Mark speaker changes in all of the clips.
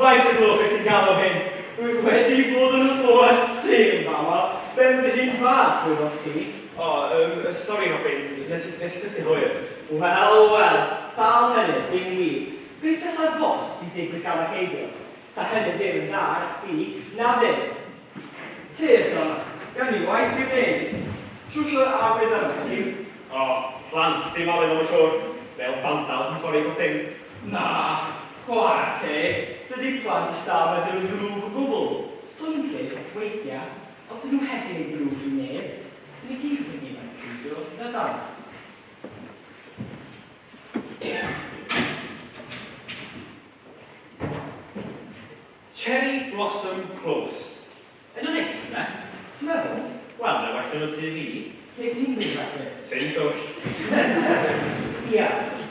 Speaker 1: Faint o gloch wyt ti'n galw hyn? Rwyf wedi bod yn holl syn fama, ben fy hun bach, wyddost ti.
Speaker 2: O, yym, sori Robin, nes i, nes i gysgu hwyr.
Speaker 1: Wel, wel, ffal hynny, ddim wir. Be tasa'r boss 'di digwydd gael ag heibio? Ta hynny ddim yn dda i chdi, na fe? Tyrd yma, gawn ni waith i'w wneud. Trwsio'r awyr yma heddiw.
Speaker 2: O, plant 'di malu fo ma siwr, fel vandals yn torri bob dim.
Speaker 1: Na, chwarae teg, dydi plant y stad 'ma ddim yn ddrwg o gwbl. Swnllyd, weithiau, ond 'dyn nhw heb wneud drwg i neb. Dyn ni gyd yn ifanc peidio, dydan?
Speaker 2: Cherry Blossom Close. Enw neis, ynde?
Speaker 1: Ti'n meddwl?
Speaker 2: Wel, mae well enw tŷ fi.
Speaker 1: Lle ti'n byw felly?
Speaker 2: Same twll.
Speaker 1: Ia,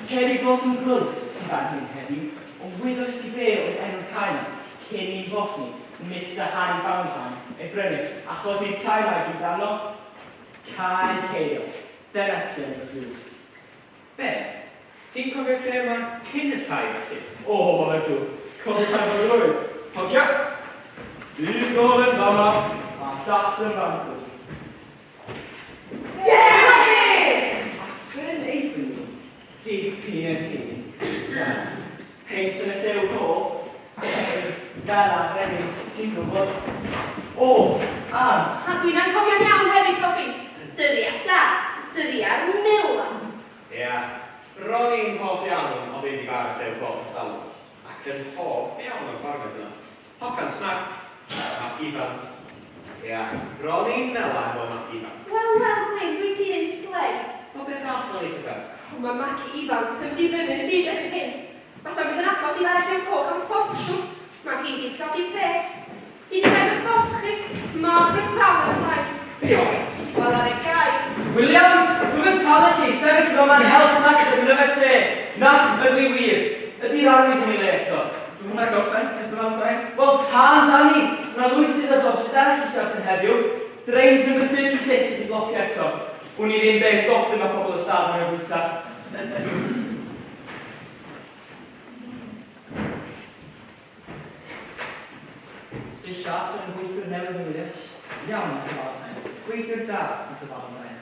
Speaker 1: Cherry Blossom Close yn fan hyn heddiw, ond wyddoes ti be oedd enw'r cae 'ma cyn i'n boss ni, Mister Harry Valentine, ei brynu a chodi'r tai 'ma i gyd arno? Cae Chaos. Dyna ti enw Sluice.
Speaker 2: Be? Ti'n cofio'r lle yma cyn y tai felly?
Speaker 1: O, ydw. Cofio pan fo rwyd. Hogia! Un gol yn fama, a llall yn fancw. A phryn aethon ni dipyn yn hŷn. Wel, peint yn y Llew Coch, a hefyd fel arfer ni, ti'n gwybod. O, Ann!
Speaker 3: A dwi'n anghofio'n iawn hefyd, Robin. Dyddiau da, dyddiau'r milan.
Speaker 2: Ia, ro'n i'n hoff iawn o fynd i far y Llew Coch ers talwm, ac yn hoff iawn o'r barman yno. Hogan smart, Mac Ifans. Ia, ro'n i'n mela efo Mac Ifans.
Speaker 3: Wel, wel, Glyn, dwyt ti'n un slei.
Speaker 2: Wel, be fath o'n i, tybed?
Speaker 3: O, mae Mac Ifans yn symud i fyny yn y byd erbyn hyn. Fasa'n mynd yn agos i far y Llew Coch am ffortiwn. Mae hi 'di priodi pres. I 'di rhaid o'ch bos chi. Margaret fawr yn tai.
Speaker 2: Be oedd?
Speaker 3: Wel ar ei gair.
Speaker 1: Williams, dwi'm yn talu chi, sefyll yma ma'n help nac ydw i'n yfed te. Nac ydw i wir. Ydi'r arwydd yn ei le eto?
Speaker 4: Dwi hwnna gorffen, Mister Valentine.
Speaker 1: Wel tân Dani! Ma' 'na lwythydd o jobsys eraill i orffen heddiw. Drains number 36 wedi blocio eto. Wn i ddim be' goblin ma' pobl y stad 'ma'n ei fwyta. Sis Sharps yn gweithiwr newydd yn Williams. Iawn, Mister Valentine. Gweithiwr da, Mister Valentine.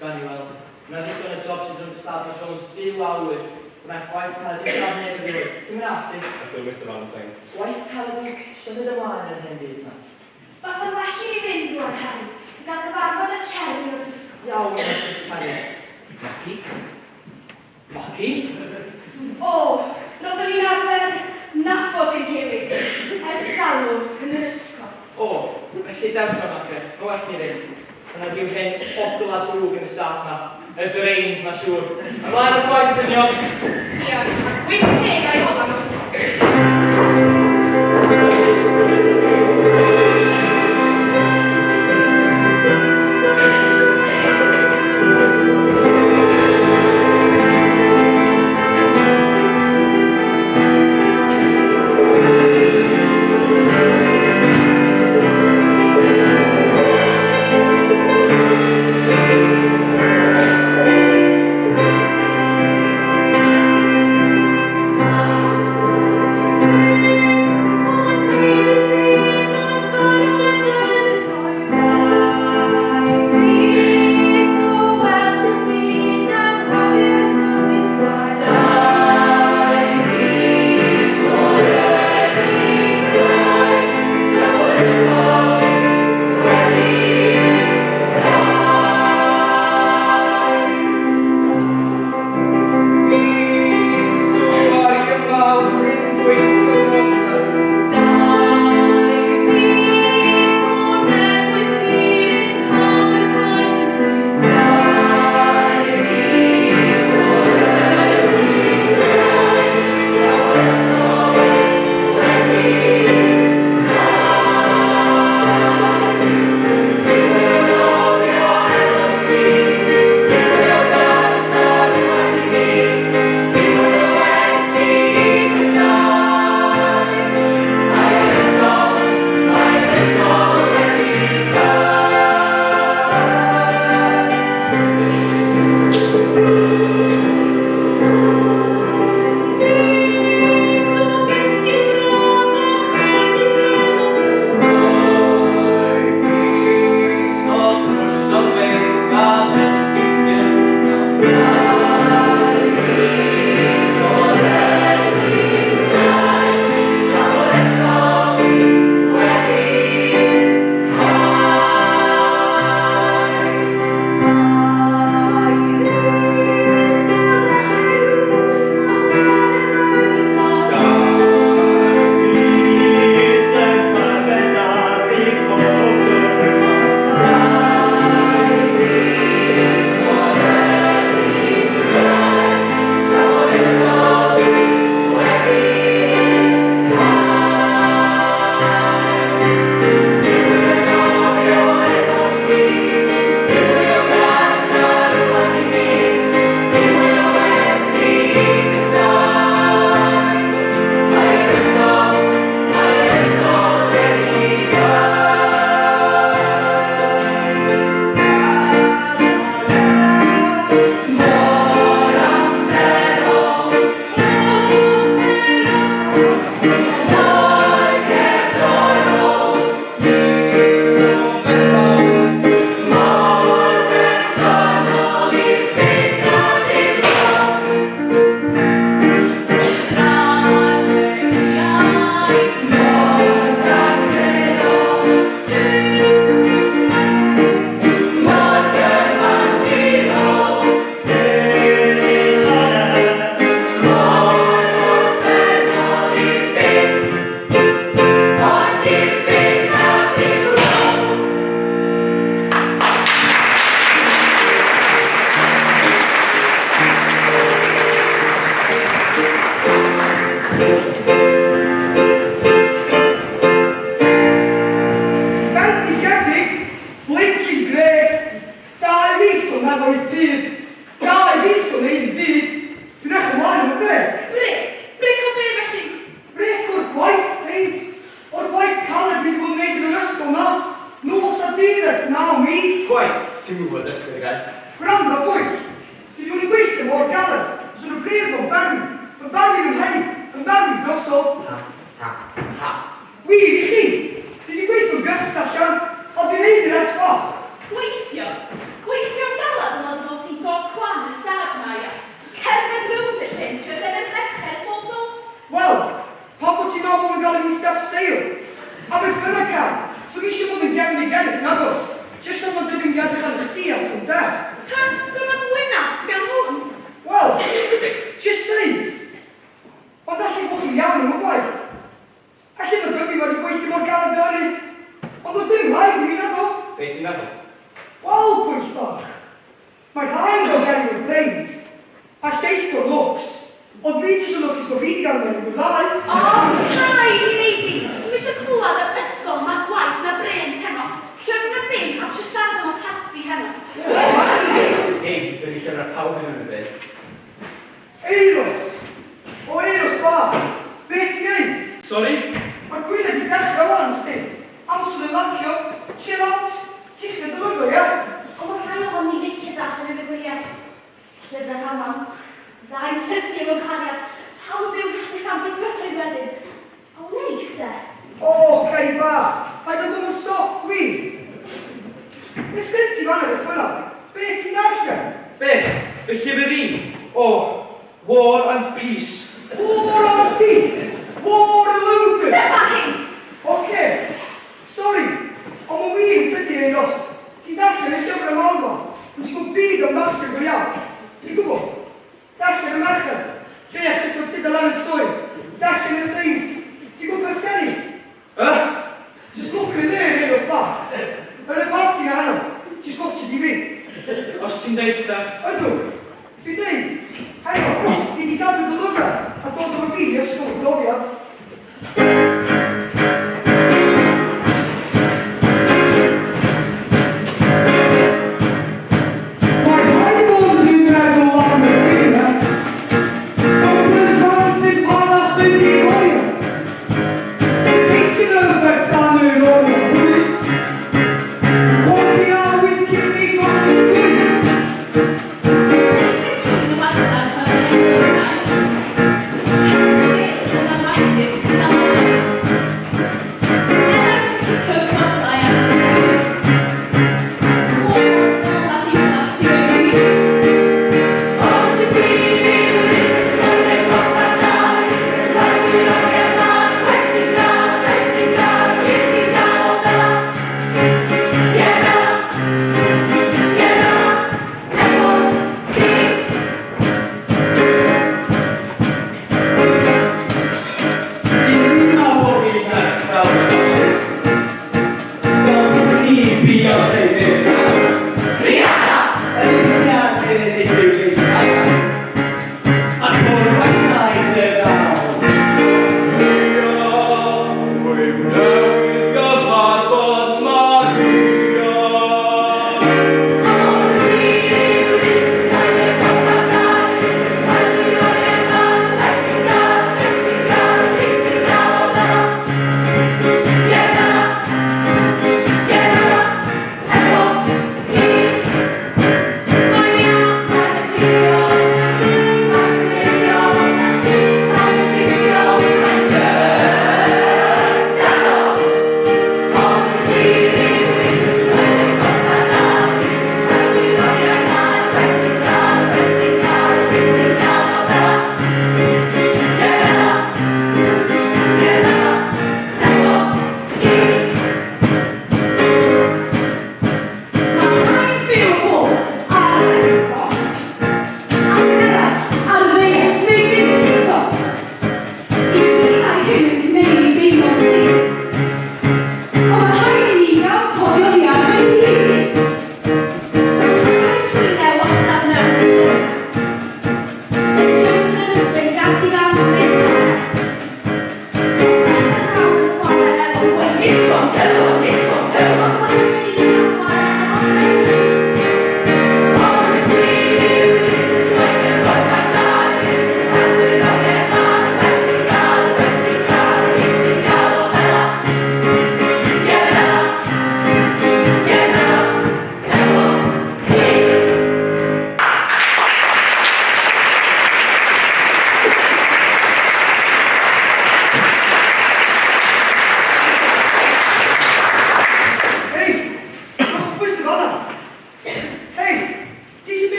Speaker 1: Gawn ni weld. Mae 'na ddigon o jobsys rownd y stad ma' Jones, Duw a ŵyr. Gwnaeth gwaith caled ddim lladd neb erioed. Ti'n mynd allt di?
Speaker 2: Ydw, Mister Valentine.
Speaker 1: Gwaith caled yw symud ymlaen yn yr hen fyd 'ma.
Speaker 3: Fasa'n well i ni fynd rwan, Harry, i gael cyfarfod y Cherry o'r ysgol.
Speaker 1: Iawn, Misus Harriet. Naci. Moci?
Speaker 3: O, roeddwn i'n arfer nabod ein gilydd ers talwm yn yr ysgol.
Speaker 1: O, felly dewch 'ma, Margaret, ma' well ni fynd. Ma' 'na ryw hen ogla drwg yn y stad 'ma. Y drains, ma' siŵr. Ymlaen â'r gwaith, dynion!
Speaker 3: Ia, a gwynt teg ar eu hola nhw.
Speaker 2: Ti'n gwybod ystyr y gair.
Speaker 5: Gwrando, Pwyll! Dwi 'di bod yn gweithio mor galed, os yn y brif mewn berwi, yn berwi yn mhen i, yn berwi drosodd.
Speaker 2: Ha, ha, ha.
Speaker 5: Wir i chi! Dwi 'di gweithio'n gyts allan, ond dwi'n neud i'r ers bach.
Speaker 3: Gweithio? Gweithio'n galad yn meddwl dy fod ti'n go cwan y stad 'ma, ia? Cerdded rownd y lle yn trio denu'r merched bob nos?
Speaker 5: Wel, pam bod ti'n meddwl bod nhw'n galw fi'n Steff Steil? A beth bynnag, Cal, so fi eisiau bod yn gefnigennus, nagos? Jyst am nad ydw i'n edrych arno chdi eto, ynde?
Speaker 3: Ha, so am wynaf sy gan hwn?
Speaker 5: Wel, jyst deud. Ond alla bod chi'n iawn am y gwaith. Alla nad ydw i wedi gweithio mor galed â hynny. Ond doedd dim rhaid i mi nabod.
Speaker 2: Be ti'n meddwl?
Speaker 5: Wel, Pwyll bach, mae rhai'n gael genuine brains, a lleill o'r looks, ond fi jyst yn lwcus bod fi 'di gael mewn i'r ddau.
Speaker 3: O, paid i neud di! Dwi'm eisiau clywed am ysgol na gwaith na brêns heno. Llyfr y bin a eisiau siarad am y parti heno.
Speaker 2: Hei, dydy llyfrau pawb ddim yn y bin.
Speaker 5: Euros! O Euros bach! Be ti'n neud?
Speaker 4: Sori?
Speaker 5: Mae'r gwyliau 'di dechrau wan, sdi. Amser yn lacio. Chill out. Lluchio dy lyfr, ia?
Speaker 6: Ond mae rhai ohon ni'n licio darllen yn y gwyliau. Llyfrau rhamant. Ddau syrthio mewn cariad. Pawb yn byw'n hapus am byth bythoedd wedyn. O, neis de.
Speaker 5: O, Ceri bach, paid â bod mor soft, dwi. Be sgen ti fan'na beth bynnag? Be ti'n darllen?
Speaker 4: Be? Y llyfr i? O, War and Peace.
Speaker 5: War and Peace? War and Logan?
Speaker 6: Steffan Hings!
Speaker 5: Oce. Sori, ond mae'n wir yn tydi, Euros. Ti'n darllen y llyfr am Alba, ond ti'n gwybod byd am ddarllen go iawn. Ti'n gwybod? Darllen y merched. Deall sut mae tudalennau'n troi. Darllen y signs. Ti'n gwybod beth sgen i?
Speaker 4: Yy?
Speaker 5: Just look in there, Euros bach. Yn y parti na heno. Just watch i fi.
Speaker 4: Os ti'n deud, Steff.
Speaker 5: Ydw. Dwi'n deud, heno, fi di gadw dy lyfrau a dod efo fi i ysgol y brofiad. Mae rhaid bod yn meddwl am y ffiniau. Gwmpas fan sy'n panach yn ei goio. Thinking of y tan yn ôl y bwyd. Codi awydd cyn i golli llwy.
Speaker 3: Wastad pan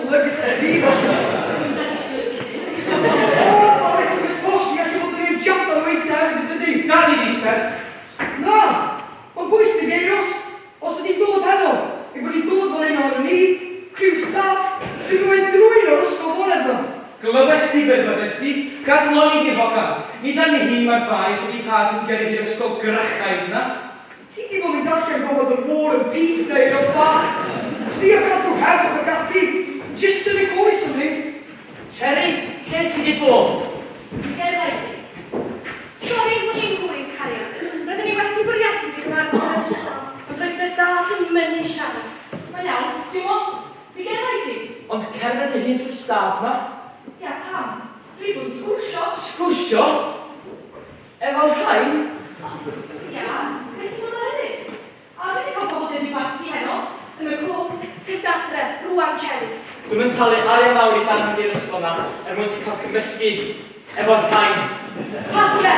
Speaker 5: smygus y fi felly.
Speaker 6: Dwi'n desperate.
Speaker 5: O, mae Little Miss Posh yn gallu bod yn un jadan weithiau hefyd yn dydi?
Speaker 4: Gad i fi, Steff.
Speaker 5: Na, mae'n bwysig Euros, os ydi'n dod heno, ei bod ni'n dod fan hyn ohono ni, criw staff, dwi'n mynd drwy o'r ysgol bore yma.
Speaker 4: Glywes di be ddwedes di? Gad lonydd i'r hogan. Nid arni hi mae'r bai bod ei thad yn gyrru hi'r ysgol gyrachaidd 'na.
Speaker 5: Ti 'di bod yn darllen gormod o War and Peace 'na Euros bach. Trio cadw heddwch ac ati, jyst tynnu coes arni.
Speaker 1: Cherry, lle ti 'di bod?
Speaker 3: Mi gerddais i. Sori bod hi'n hwyr, cariad. Roeddwn i wedi bwriadu dy gyfarfod yn yr ysgol, ond roedd dy dad yn mynnu siarad.
Speaker 6: Mae'n iawn, dim ots. Mi gerddais i.
Speaker 1: Ond cerdded dy hun trwy'r stad 'ma?
Speaker 3: Ia, pam? Dwi 'di bod yn sgwrsio.
Speaker 1: Sgwrsio? Efo'r rhain?
Speaker 3: O, ia, be sy'n bod ar hynny? A dwi 'di cael gwahoddiad i barti heno, yn y clwb. Tyrd adre, rŵan, Cherry.
Speaker 1: Dwi'm yn talu arian mawr i dan mynd i'r ysgol 'na er mwyn ti cael cymysgu efo'r rhain.
Speaker 3: Adre!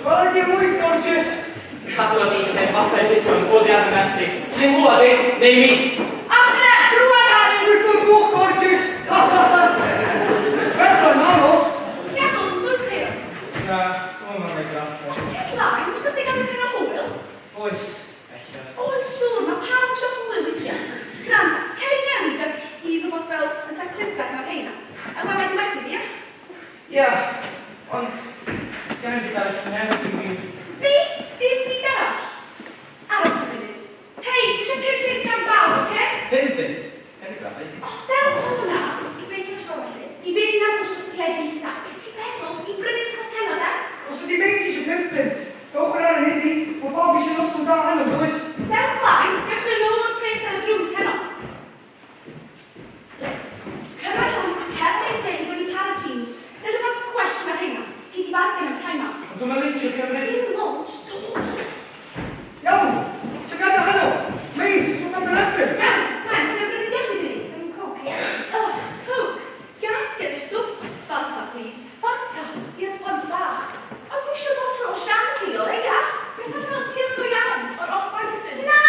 Speaker 5: Wel, ydi e mwy gorgeous?
Speaker 1: Cadwa di heb falle digon oddi ar fy merch i. Ti'n nghlywed i, neu mi?
Speaker 3: Adre! Rŵan, Harry!
Speaker 5: Wyth o'r gloch gorgeous! Ha ha ha! Fedrai'm aros!
Speaker 3: Ti ar ddod yn dwyt, Euros?
Speaker 4: Na, dwi'm yn mynd i
Speaker 3: O, ti ar lai, wyt ti gael dipyn o hwyl?
Speaker 4: Oes, ella.
Speaker 3: Oes siŵr, mae pawb isio hwyl weithiau. Gwranda, cer i newid ac i rhywbeth fel yn taclusach na rheina. A wela di wedyn, ia?
Speaker 4: Ia, ond sgen i'm byd arall i newid dim byd.
Speaker 3: Be? Dim byd arall? Aros am funud. Hei, dwi isio 5 punt gan bawb, oce?
Speaker 4: 5 punt? Cer i grafu.
Speaker 3: O, dewch o hwnna!
Speaker 6: I be ti isio fo felly?
Speaker 3: I fynd am wsos i Ibiza. Be ti'n feddwl? I brynu sgoteno, de?
Speaker 5: Os ydi mate eisiau 5 punt, dowch yn aryn iddi, mae pawb eisiau noson da heno, does?
Speaker 3: Dewch lai, gewch chi nôl o'r pres ar y drws heno. Reit, cymer hwn a cer i'r dde i brynu par o jeans, neu rhywbeth gwell na rheina. Gei di fargen yn Primark.
Speaker 4: Ond dwi'm yn licio cymryd.
Speaker 3: Dim lot, dos!
Speaker 5: Iawn, so gada heno. Meis, sut mae pethau'n edrych?
Speaker 3: Iawn, Gwen, ti am brynu diodydd i ni?
Speaker 6: Coke, ia.
Speaker 3: Ugh, Coke! Gas gen i'r stwff. Fanta, please. Fanta? Ia, dy plant bach. Ond dwi eisiau botel o shandy o leia. Beth am fel diod go iawn, o'r off-licence? Na!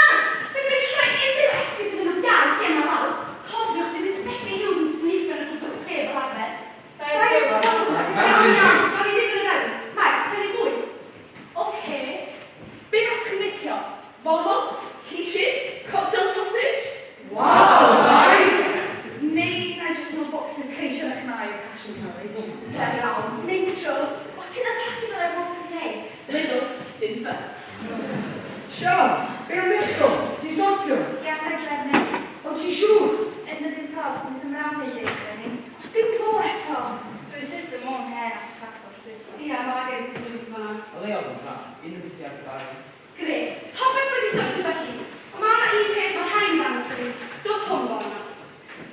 Speaker 3: Ddim eisiau rhoi unrhyw esgus iddyn nhw gael lle yma lawr. Cofiwch, bydd Inspector Huw yn sniffio yn y cwmpas y lle fel arfer.
Speaker 6: Diet Coke.
Speaker 3: Iawn, iawn, o'n i ddim yn y ddewis. Maes, ti eisiau mwy? Ocê. Be fas chi'n licio? Bonbons? Quiches? Cocktail sausage?
Speaker 5: Waw, mai!
Speaker 6: Neu na i jyst nôl bocsys ceisio na chnau o'r cash and carry.
Speaker 3: Da iawn.
Speaker 6: Neud y tro. O, ti'n y pacio fel ar ôl neis.
Speaker 3: Little, dim fuss.
Speaker 5: Sian, be am ddisgo? Ti'n sortio?
Speaker 6: Ia, na i drefnu.
Speaker 5: Ond ti'n siŵr?
Speaker 6: Yna ddim cogs, ond ddim rannu llys gen i. O, dim fo eto. Dwi'n system o'n hen allan cacod llwytho.
Speaker 3: Ia, mae gen ti bwynt fan'na.
Speaker 1: O leia oedd yn rhad, unrhyw beth i ar gyfer.
Speaker 3: Grêt. Popeth wedi sortio felly. Ond mae 'na un peth mae rhaid ddangos i chi. Dod hwn bore 'ma.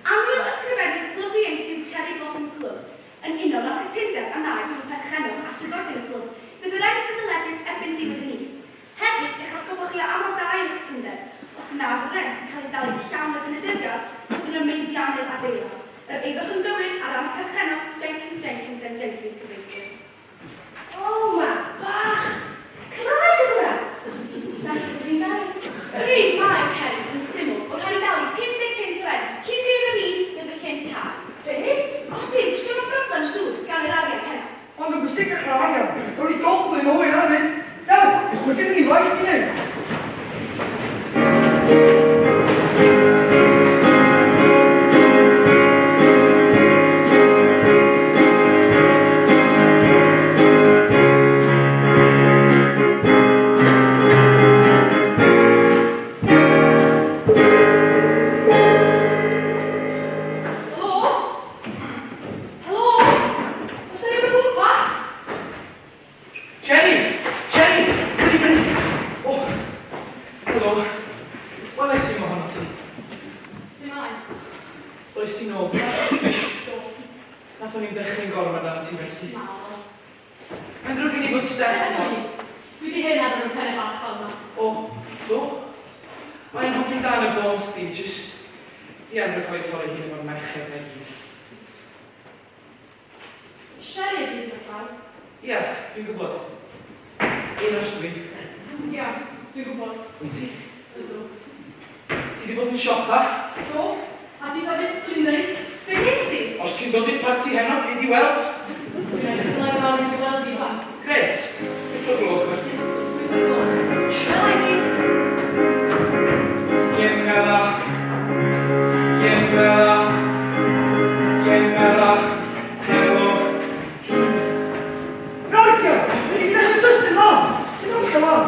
Speaker 3: Annwyl ysgrifennydd Clwb Ieuenctid Cherry Blossom Clwbs, yn unol â'r cytundeb a wnaed rhwng perchennog a swyddogion y clwb, bydd y rent yn ddyledus erbyn diwedd y mis. Hefyd, eich atgoffa chi o amodau yn y cytundeb. Os na fydd y rent yn cael ei dalu'n llawn erbyn y dyddiad, byddwn yn meiddiannu'r adeilad. Yr eiddoch yn gywir ar ran y perchennog, Jenkins, Jenkins and Jenkins cyfreithiwr. O, ma, bach! Cymraeg oedd hwnna! Nath ti'n dau. Pryd mae Ceri yn syml o rhaid dalu 50 punt o rent cyn diwedd y mis neu bydd lle'n cau. Beth? O dim, sdim yn broblem siŵr, gan yr arian heno.
Speaker 5: Ond yn bwysicach na'r arian, rown ni goblyn oer hefyd. Dewch, mae gennym ni waith i wneud.
Speaker 3: Helo? Helo? Oes 'na rywun o gwmpas?
Speaker 4: Jenny! Jenny! Bryd, bryd! O! Helo. Welais i'm ohono ti.
Speaker 3: Su' mae?
Speaker 4: Oes ti nôl ta?
Speaker 3: Do.
Speaker 4: Nathon ni'n dychryn gormod arnat ti felly.
Speaker 3: Na.
Speaker 4: Mae'n ddrwg gen i fod Steff yma.
Speaker 3: Dwi 'di hen arfer yn penne bach fel 'na.
Speaker 4: O, do? Mae'n hogyn da yn y bôn sti, jyst i arfer cael ei ffordd ei hun efo'r merched 'na i gyd.
Speaker 3: Sherry ydi pethau.
Speaker 4: Ia, dwi'n gwybod. Euros dwi.
Speaker 3: Ia, dwi'n gwybod.
Speaker 4: Wyt ti?
Speaker 3: Ydw.
Speaker 4: Ti 'di bod yn siopa?
Speaker 3: Do. A ti hefyd, swn i'n dweud.
Speaker 4: ti'n dod i'r parti heno, gei di weld.
Speaker 6: Dwi'n edrych ymlaen fawr i dy weld di, Mam.
Speaker 4: Grêt. Beth o'r gloch felly?
Speaker 6: Wyth o'r gloch. Wela i di.
Speaker 4: Ien mela. Ien mela. Ien mela. Efo. Hi.
Speaker 5: Garcia! Ti'n gallu drysu lan! Ti'n ymchwil lan!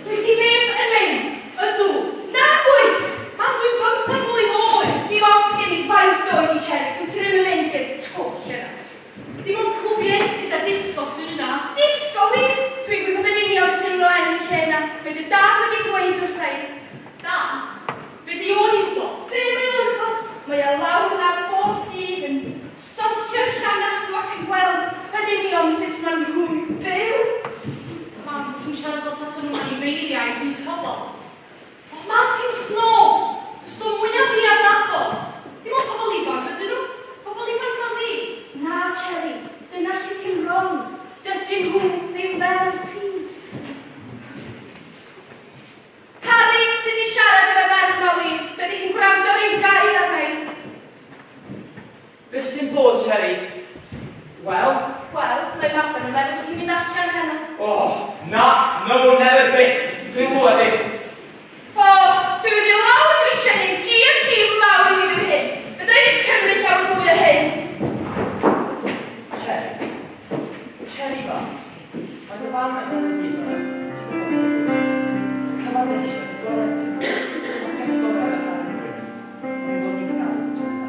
Speaker 3: Dwyt ti ddim yn mynd. Ydw. Na dwyt! Mam, dwi'n bymtheg mlwydd oed. Dim ots gen i faint d'oed i Cherry, dwyt ti ddim yn mynd i'r twll yna. Dim ond clwb ieuenctid a disgo sydd yna. Disgo wir? Dwi'n gwybod yn union beth sy'n ymlaen yn y lle yna. Mae dy dad wedi dweud wrtha i. Dad? Be di o'n i wybod? Be mae o'n wybod? Mae o lawr yna bob dydd yn sortio'r llanast nhw ac yn gweld yn union sut maen nhw'n byw.
Speaker 6: Mam, ti'n siarad fel tasen nhw'n anifeiliaid, nid pobl. O, mam, ti'n snob! Y snob mwyaf fi adnabod! Dim ond pobl ifanc ydyn nhw. Pobl ifanc fel fi.
Speaker 3: Na, Cherry, dyna lle ti'n wrong. Dydyn nhw ddim fel ti. Harry, ti di siarad efo'r ferch 'ma wir. Dydy hi'n gwrando ar un gair arna i.
Speaker 1: Beth sy'n bod, Cherry? Wel?
Speaker 6: Wel, mae Mabon yn meddwl bod hi'n mynd allan heno.
Speaker 1: Oh, na, no, never byth. Dwi'n gwybod i.
Speaker 3: O, dwi'n mynd i lawr y grisiau neu GMT mawr i mi fyw hyn. Fedra i ddim cymryd llawer mwy o hyn.
Speaker 1: Cherry. Cherry fach. Mae dy fam yn dod i reit? Ti'n gwybod wrth gwrs. Y cyfan mae'n eisiau, y gorau ti'n gwybod. Y peth gorau allan yn brynu. Mae'n bod ni'n gael y tro yma.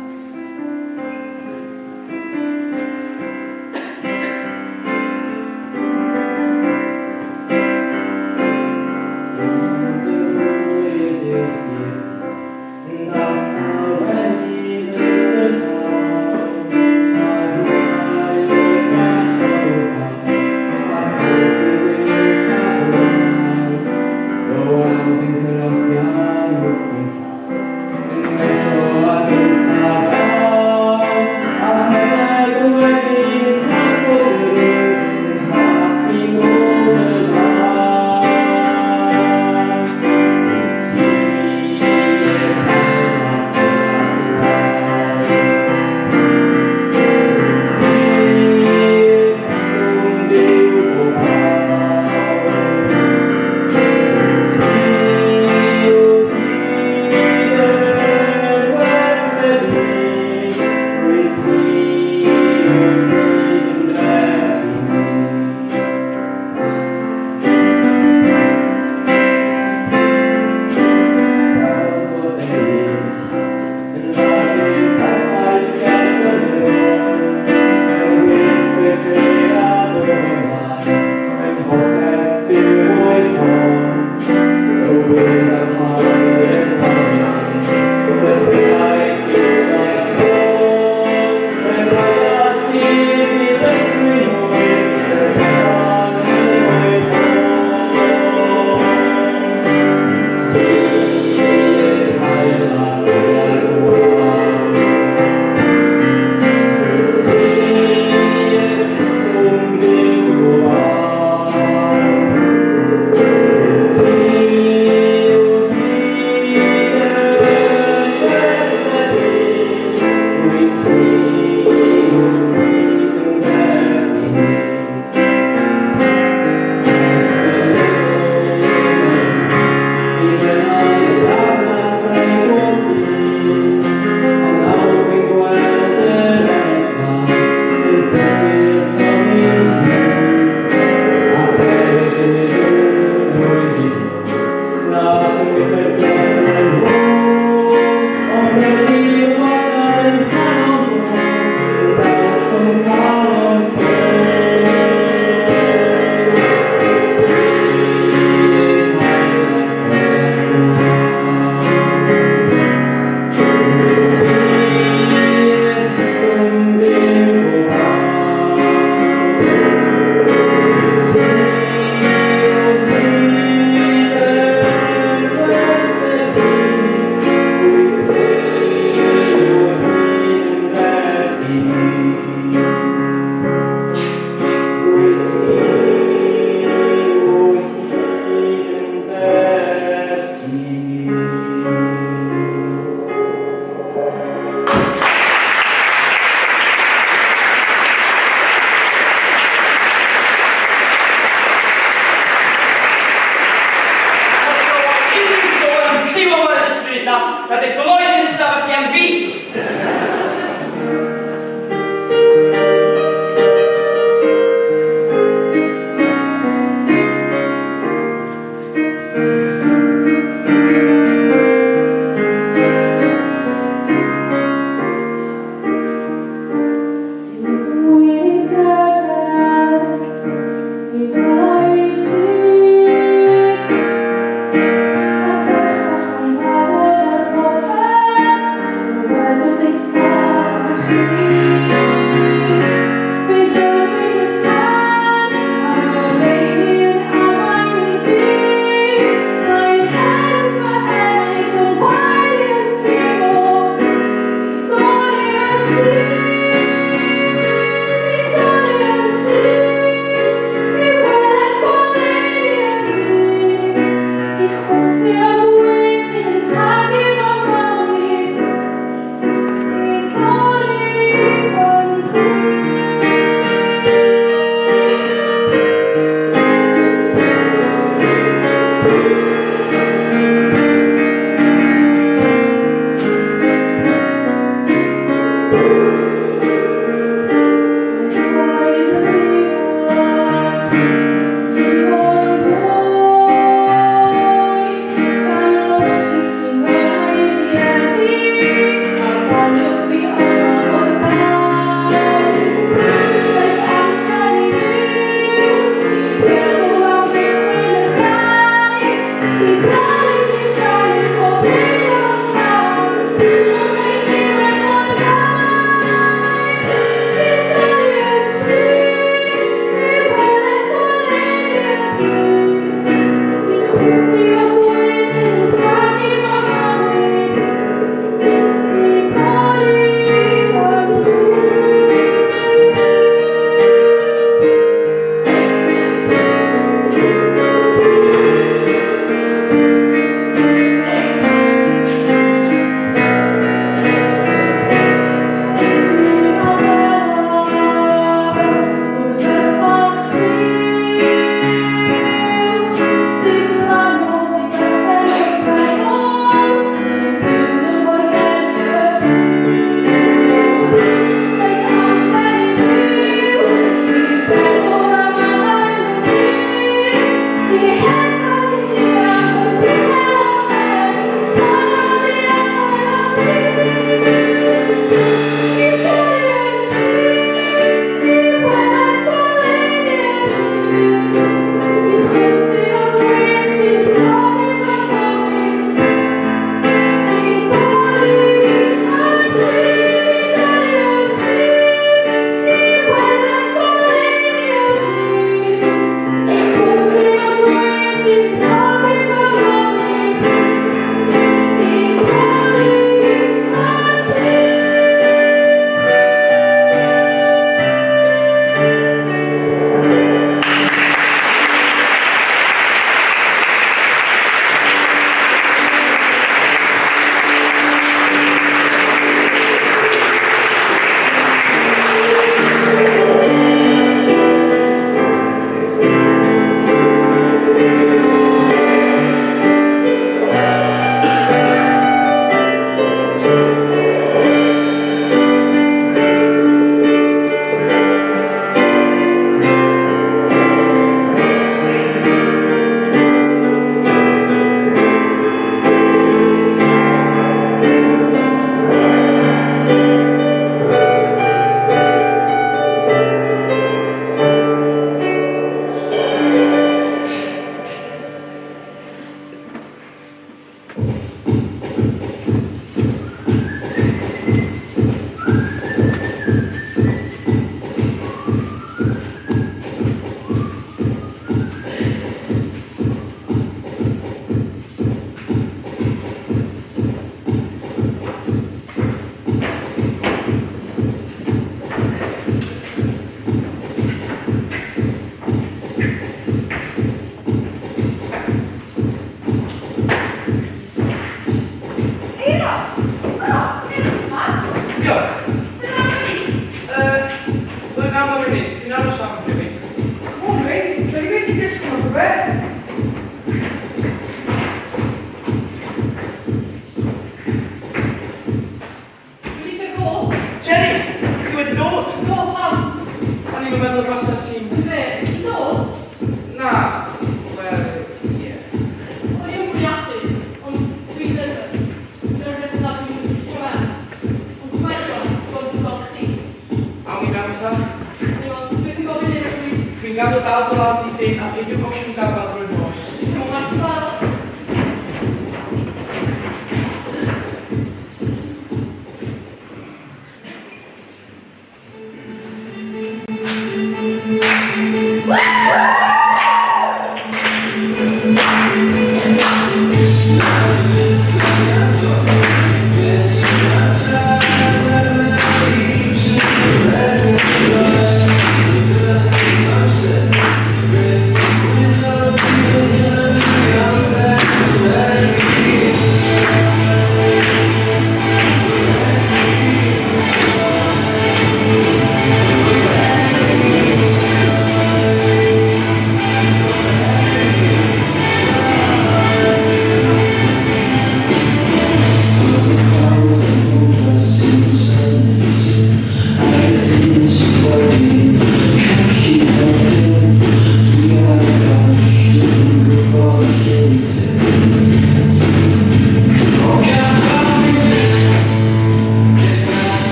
Speaker 4: na dy gloi yn y stafell di am fis.
Speaker 6: Thank you.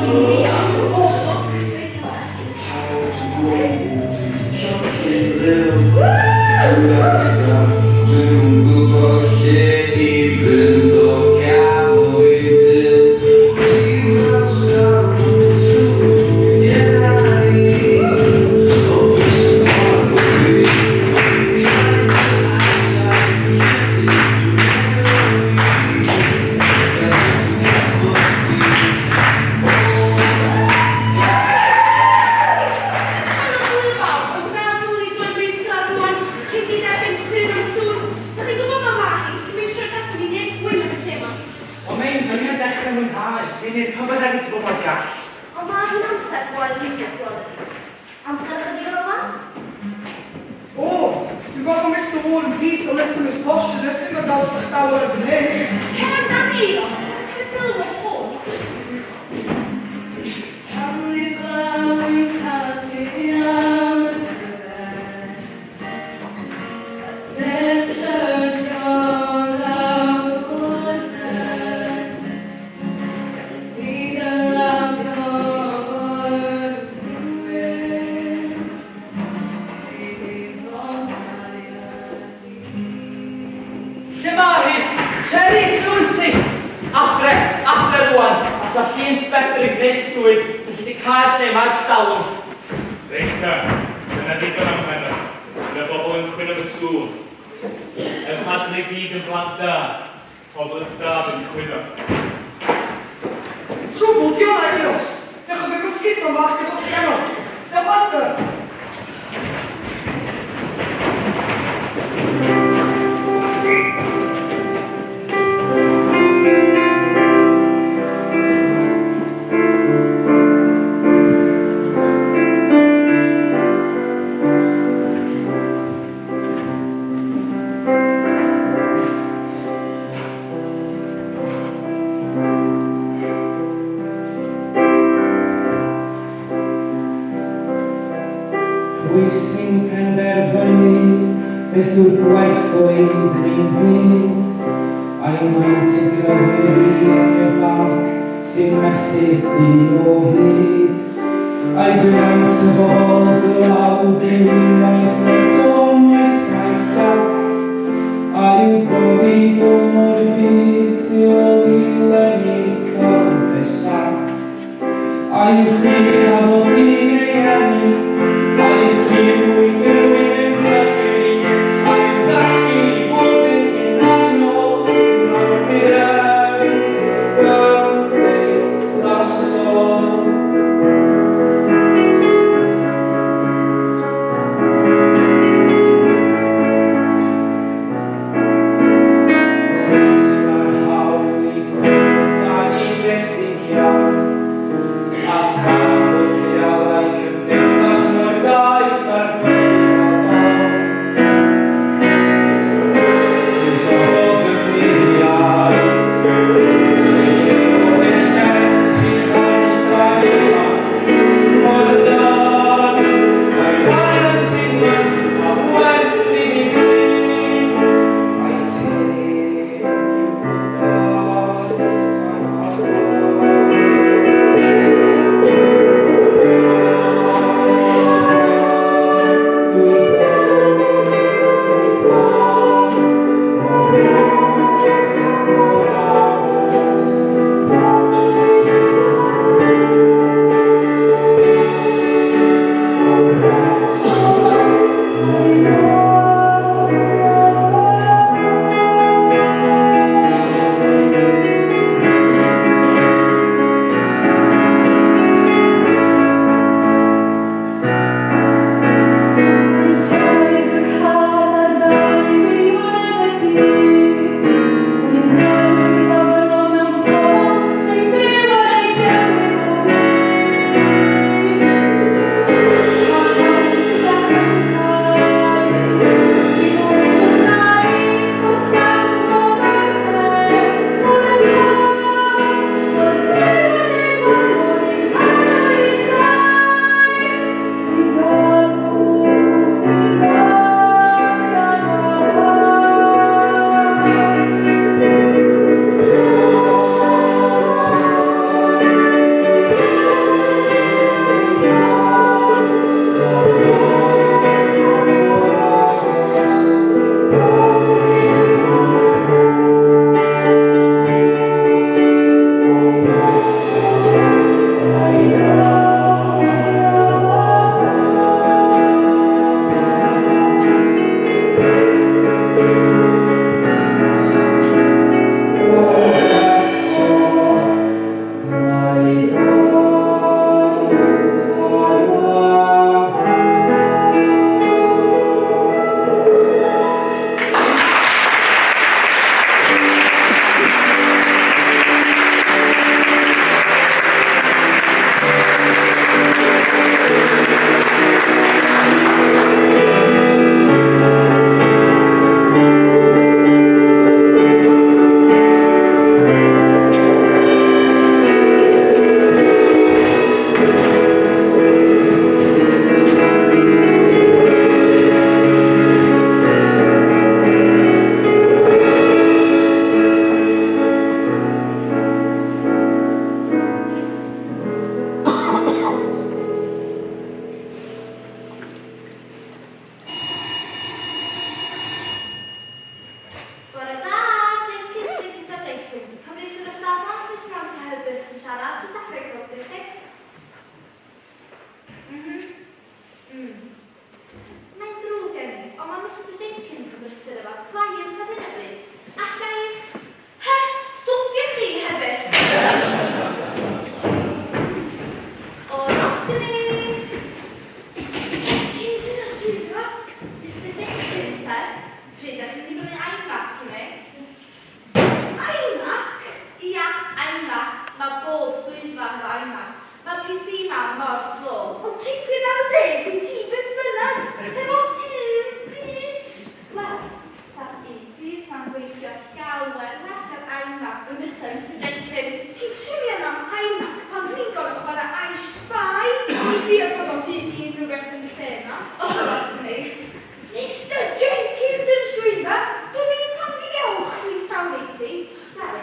Speaker 6: hi'n crio. Bob lwc.
Speaker 7: Dwi'm yn gwybod lle i fynd o gadw i dyn. Ti fel stamp trwy enau i. O pwy sy'n ffordd fi? Cyrraedd fy amser, lledu i. Gan y cafodd di.
Speaker 4: Ond mae'n syniad dechrau mwynhau. Mi'n neud popeth ag i ti bod mor gall.
Speaker 8: Ond mae hi'n amser gwael weithiau gweld. Amser ydi o'r mas?
Speaker 5: O, dwi'n gweld bod Mr Ward yn piece o little Miss Posh yn ysyn mae daws o'ch dawr erbyn hyn.
Speaker 3: Cer amdani, Euros. Cymryd sylw o'r hwn.
Speaker 1: Lle mae hi? Cherry, lle wyt ti? Adre, adre rwan. A sa chi inspector yn gwneud ei swydd, sa chi wedi cael lle mae'r stalwm.
Speaker 9: Reit ta, dyna ddigon am heno. Dyna bobl yn cwyno fy sŵn. Er plant yn ei gyd yn blant da, pobl y stad yn cwyno.
Speaker 5: Trwbl, di hwnna, Euros. Diolch yn beth mosquito bach, diolch os genol. Diolch adre.
Speaker 4: Pwy sy'n penderfynu beth yw'r gwerthoedd yn ein byd? Ai maint y cyfri yn y banc sy'n mesur dyn o hyd? Ai gwyraint y bobl glawd yw unwaith eto moesau llac? A yw bywyd o mor byd tu ôl i lenni cul-de-sac? A yw chi cafodd dyn ei eni? A yw chi mwyn rhywun yn cyffuru? A yw gallu i fod yn hunanol rhan o'r mirau gymdeithasol? Pwy sydd â'r hawl i ddweud ag i beth sy'n iawn? A pham fod rheolau cymdeithas mor gaeth ar bywyd
Speaker 8: PC ma mor slow.
Speaker 3: Ond tipyn ar y dde, gen ti beth bynnag, hefo un bys.
Speaker 8: Wel, sa'r un bys ma'n gweithio llawer well ar iMac yn fysa Mister Jenkins.
Speaker 3: Ti'n swnio am iMac pan dwi'n gorfod chwarae I Spy i drio dod o hyd i unrhyw beth yn y lle yma.
Speaker 8: O, Rodney.
Speaker 3: Mister Jenkins yn swyddfa, dwn i'm pam ddiawch dwi'n talu i ti.
Speaker 8: Wel,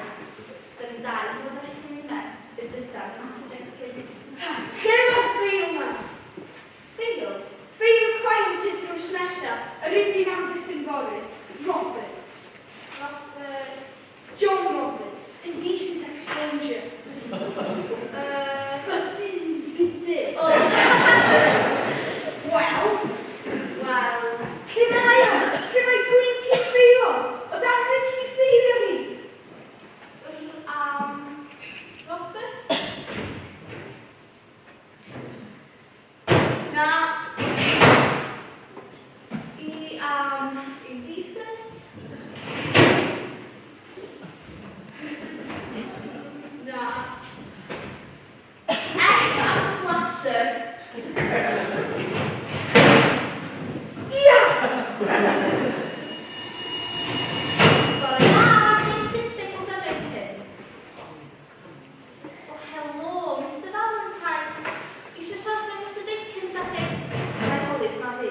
Speaker 8: dyn ni'n dau wedi bod ar y yma, y dydan, Mister Jenkins.
Speaker 3: Lle mae'r ffeil 'na?
Speaker 8: Ffeil?
Speaker 3: Ffeil y client sydd drws nesa, yr un dwi'n amddiffyn fory. Roberts.
Speaker 8: Roberts.
Speaker 3: John Roberts. Indecent exposure. Y dyn budur.
Speaker 8: O.
Speaker 3: Wel,
Speaker 8: Wel,
Speaker 3: lle mae o? Lle mae blinking ffeil o? O dan lle ti'n ffeilio hi?
Speaker 8: Robert?
Speaker 3: Na.
Speaker 8: I indecent?
Speaker 3: Na.
Speaker 8: F am flasher.
Speaker 3: Ia!
Speaker 8: Bore da, Jenkins, Jenkins a Jenkins. O, helo, Mr Valentine. Eisiau siarad efo Mr Jenkins da chi? Mae'n holi ma fi.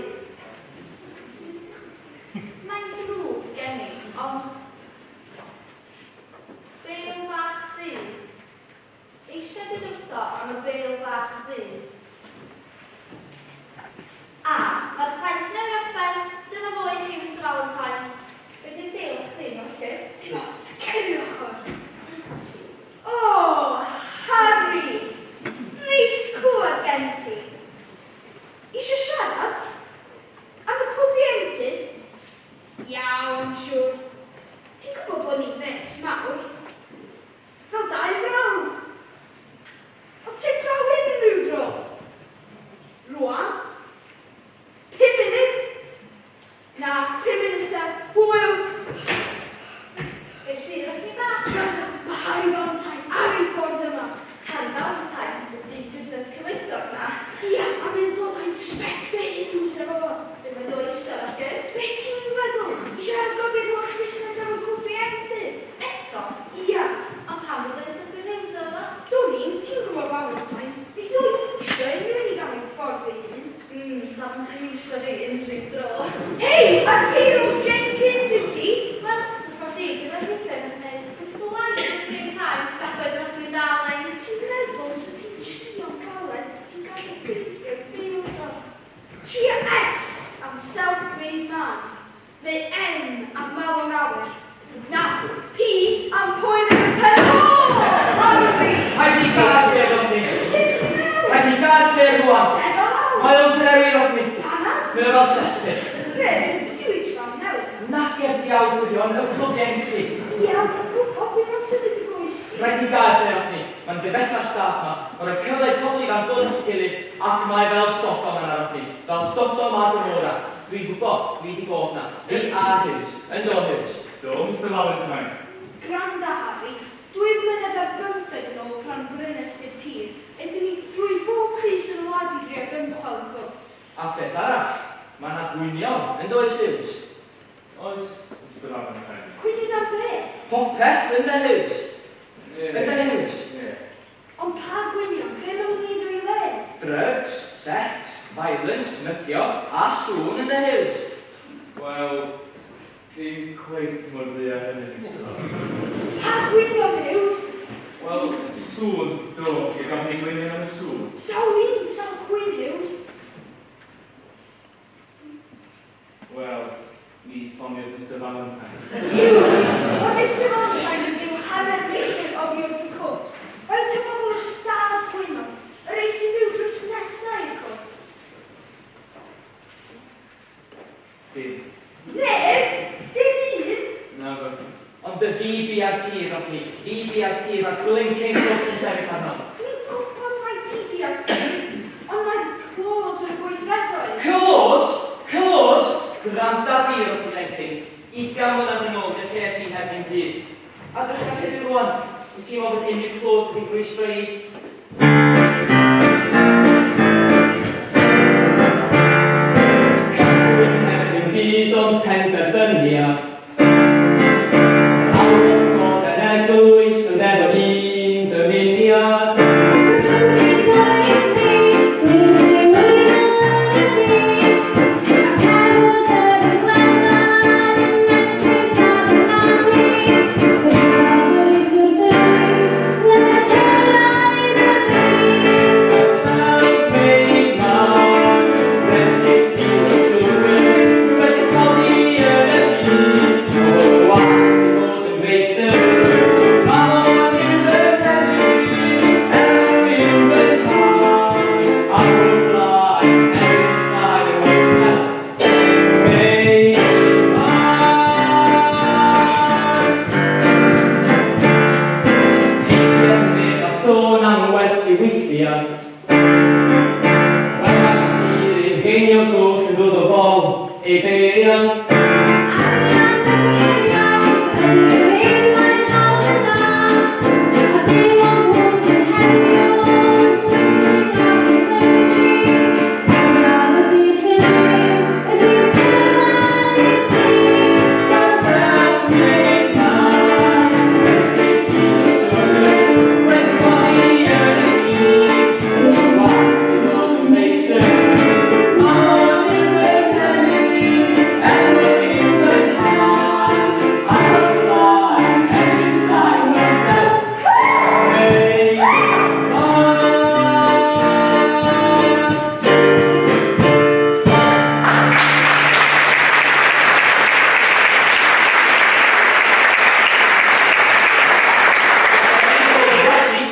Speaker 8: Mae'n ddrwg gen i, ond... Bêl fach ddu. Eisiau dweud wrtho am y bêl fach ddu. A, mae'r client newydd orffen. Dyma fo i chi, Mr Valentine. Be di'r bêl fach ddu yma, felly?
Speaker 3: Dim ots, cer i'r ochr. O, Harry! Neis clywed gen ti. Isio siarad? Am y clwb ieuenctid? Iawn, siŵr. Ti'n gwybod bod ni'n fêts mawr? Fel dau frawd. Ond ti'n draw unrhyw dro. Rwan? 5 munud? Na, 5 munud te. Hwyl!
Speaker 8: Be sydd wrth mi bach?
Speaker 3: Mae Harry Valentine ar ei ffordd yma.
Speaker 8: Harry Valentine, y dyn busnes cyfoethog na.
Speaker 3: Ia, a mae'n dod â Inspector Hughes efo fo.
Speaker 8: Be mae o eisiau, felly?
Speaker 3: Be ti'n feddwl? Eisiau argodi holl busnes efo clwb ieuenctid?
Speaker 8: Eto?
Speaker 3: Ia.
Speaker 8: Ond pam bod yn Inspector Hughes efo?
Speaker 3: Dwn i'm, ti'n gwybod Valentine. Neith o iwsio unrhyw un i gael ei ffordd ei hun.
Speaker 8: Sam iwsio fi unrhyw dro.
Speaker 3: Hei, a'r Pearl Jenkins wyt ti?
Speaker 8: Wel, does na di, gyda'r rhywsut yn gwneud beth o waith at the same time. Nac oes rhaid dwi'n dal ei.
Speaker 3: Ti'n meddwl sa ti'n trio galed, sa ti'n gallu ffeindio'r ffeils o? Tria S am self-made man, neu M am Malon Awyr. Na, P am poen yn y pen. O, Harry!
Speaker 1: Rhaid i gael lle, Rodney.
Speaker 3: Ti'n meddwl?
Speaker 1: Rhaid i gael lle rwan.
Speaker 3: Step lawr.
Speaker 1: Mae o'n drewi, Rodney.
Speaker 3: Panad?
Speaker 1: Mae o fel cesspit.
Speaker 3: Be, ddim sewage farm newydd?
Speaker 1: Nac er diawl gwirion, y clwb ieuenctid.
Speaker 3: Ia, dwi'n gwybod beth mae'n tynnu dy goes.
Speaker 1: Rhaid i gael lle, Rodney. Mae'n difetha'r stad ma. Mae'n rhoi cyfle i pobl ifanc ddod at ei gilydd ac mae fel Sodom yna, Rodney. Fel Sodom a Gomorrah. Dwi'n gwybod, dwi wedi bod na. Fi a Hughes. Yn do, Hughes.
Speaker 9: Do, Mr Valentine.
Speaker 3: Granda, Harry, 12 yn ôl pan brynes i'r tir, aethon ni drwy bob pris yn y wlad i drio dymchwel y cwt.
Speaker 1: A pheth arall, mae yna gwynion, yn does, Hughes?
Speaker 9: Oes, Mr Valentine.
Speaker 3: Cwynion am be?
Speaker 1: Popeth, yn de, Hughes?
Speaker 9: Ie.
Speaker 1: Yn de, Hughes?
Speaker 9: Ie.
Speaker 3: Ond pa gwynion? Be maen nhw'n neud o'i le?
Speaker 1: Drugs, sex, violence, mygio, a sŵn, yn de, Hughes?
Speaker 9: Wel, ddim cweit mor ddu â hynny, Mr Valentine.
Speaker 3: Pa gwynion, Hughes?
Speaker 9: Wel, sŵn, do, i gael ni gwynion am y sŵn.
Speaker 3: Sawl un, sawl cwyn, Hughes.
Speaker 9: Wel, mi ffoniodd Mr Valentine.
Speaker 3: Hughes, mae Mr Valentine yn byw hanner milltir oddi wrth y cwt. Faint o bobl y stad gwynodd? Y rei sy'n byw drws nesaf i'r cwt.
Speaker 9: Dim.
Speaker 3: Neb, dim un.
Speaker 9: Na fo.
Speaker 1: Ond y fi bia'r tir, Rodney. Fi bia'r tir, a'r blinking cwt yn sefyll arno.
Speaker 3: Dwi'n gwybod mai ti bia'r tir, ond mae'n clos yn y gweithredoedd.
Speaker 1: Clos! Clos! Gwranda di, Rodney Jenkins. 20 mlynedd yn ôl, dy lle sy'n heb ddim byd. A drych lle dwi rwan. Wyt ti'n meddwl bod unrhyw clos wedi rwystro i?
Speaker 4: Wel, sydd i'r geiniog goll yn dod o fol ei beiriant.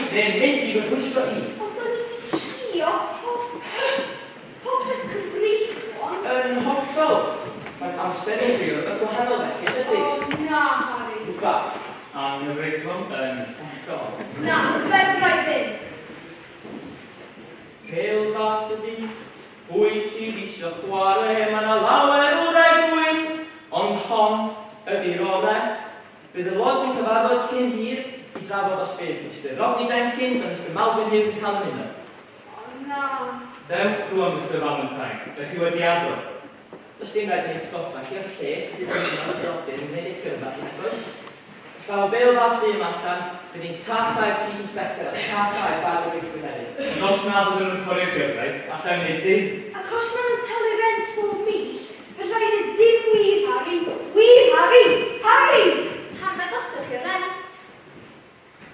Speaker 1: Neu'n mynd i fy rhwystro i.
Speaker 3: Ond o'n i'n trio popeth cyfreithlon.
Speaker 1: Yn hollol. Mae'n amser i rhyw rhywbeth gwahanol felly, ydy?
Speaker 3: O, na, Harry.
Speaker 1: Rhywbeth.
Speaker 9: Anghyfreithlon yn hollol.
Speaker 3: Na, fedra i ddim.
Speaker 1: Pêl fach ydi, pwy sydd eisiau chwarae, mae yna lawer o rai gwyn, ond hon ydi'r orau. Bydd y lodge yn cyfarfod cyn hir i drafod os bydd Mr Rodney Jenkins a Mr Malvin Hughes yn cael ymuno.
Speaker 3: O, na.
Speaker 9: Dewch rwan, Mr Valentine. Ydych chi wedi addo?
Speaker 1: Does dim rhaid i ni atgoffa chi o'r lle sydd wedi ymuno â'r brodyr yn gwneud eich gyrfa nag oes? Os daw bêl fach du yma allan, bydd hi'n tata i'r Chief Inspector a tata i'r Barnwr Weithwyr hefyd.
Speaker 9: Ond os na fyddwn nhw'n torri'r gyfraith, alla i wneud dim.
Speaker 3: Ac os maen nhw'n talu rent bob mis, fedra i ddweud ddim wir, Harry. Wir, Harry! Harry!
Speaker 8: Pam na godwch chi rent?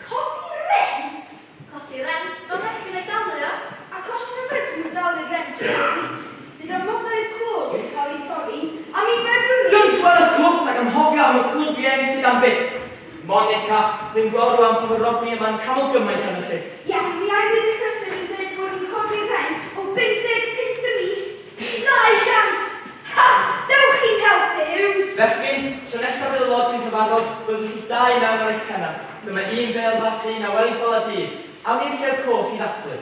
Speaker 3: Codi rent?
Speaker 8: Codi rent, mae'n rhaid chi wneud dalu o.
Speaker 3: Ac os na fedrwn nhw dalu rent bob mis, bydd amodau'r close yn cael eu torri, a mi fedrwn ni...
Speaker 1: Dymchwel y cwt ac anghofio am y clwb ieuenctid am byth. Monica, dwi'n gweld rwan pan mae Rodney yma'n canol gymaint arno chi.
Speaker 3: Iawn, mi ai fynd y llythyr yn dweud bod ni'n codi rent o 50 punt y mis i 200! Ha! Dewch i'n helpu, Hughes!
Speaker 1: Fechgyn, tro nesaf bydd y lodge yn cyfarfod, byddwch chi'ch dau mewn ar eich pennau. Dyma un bêl fach un a weli ffola dydd. Awn ni'r Llew Coch i ddathlu.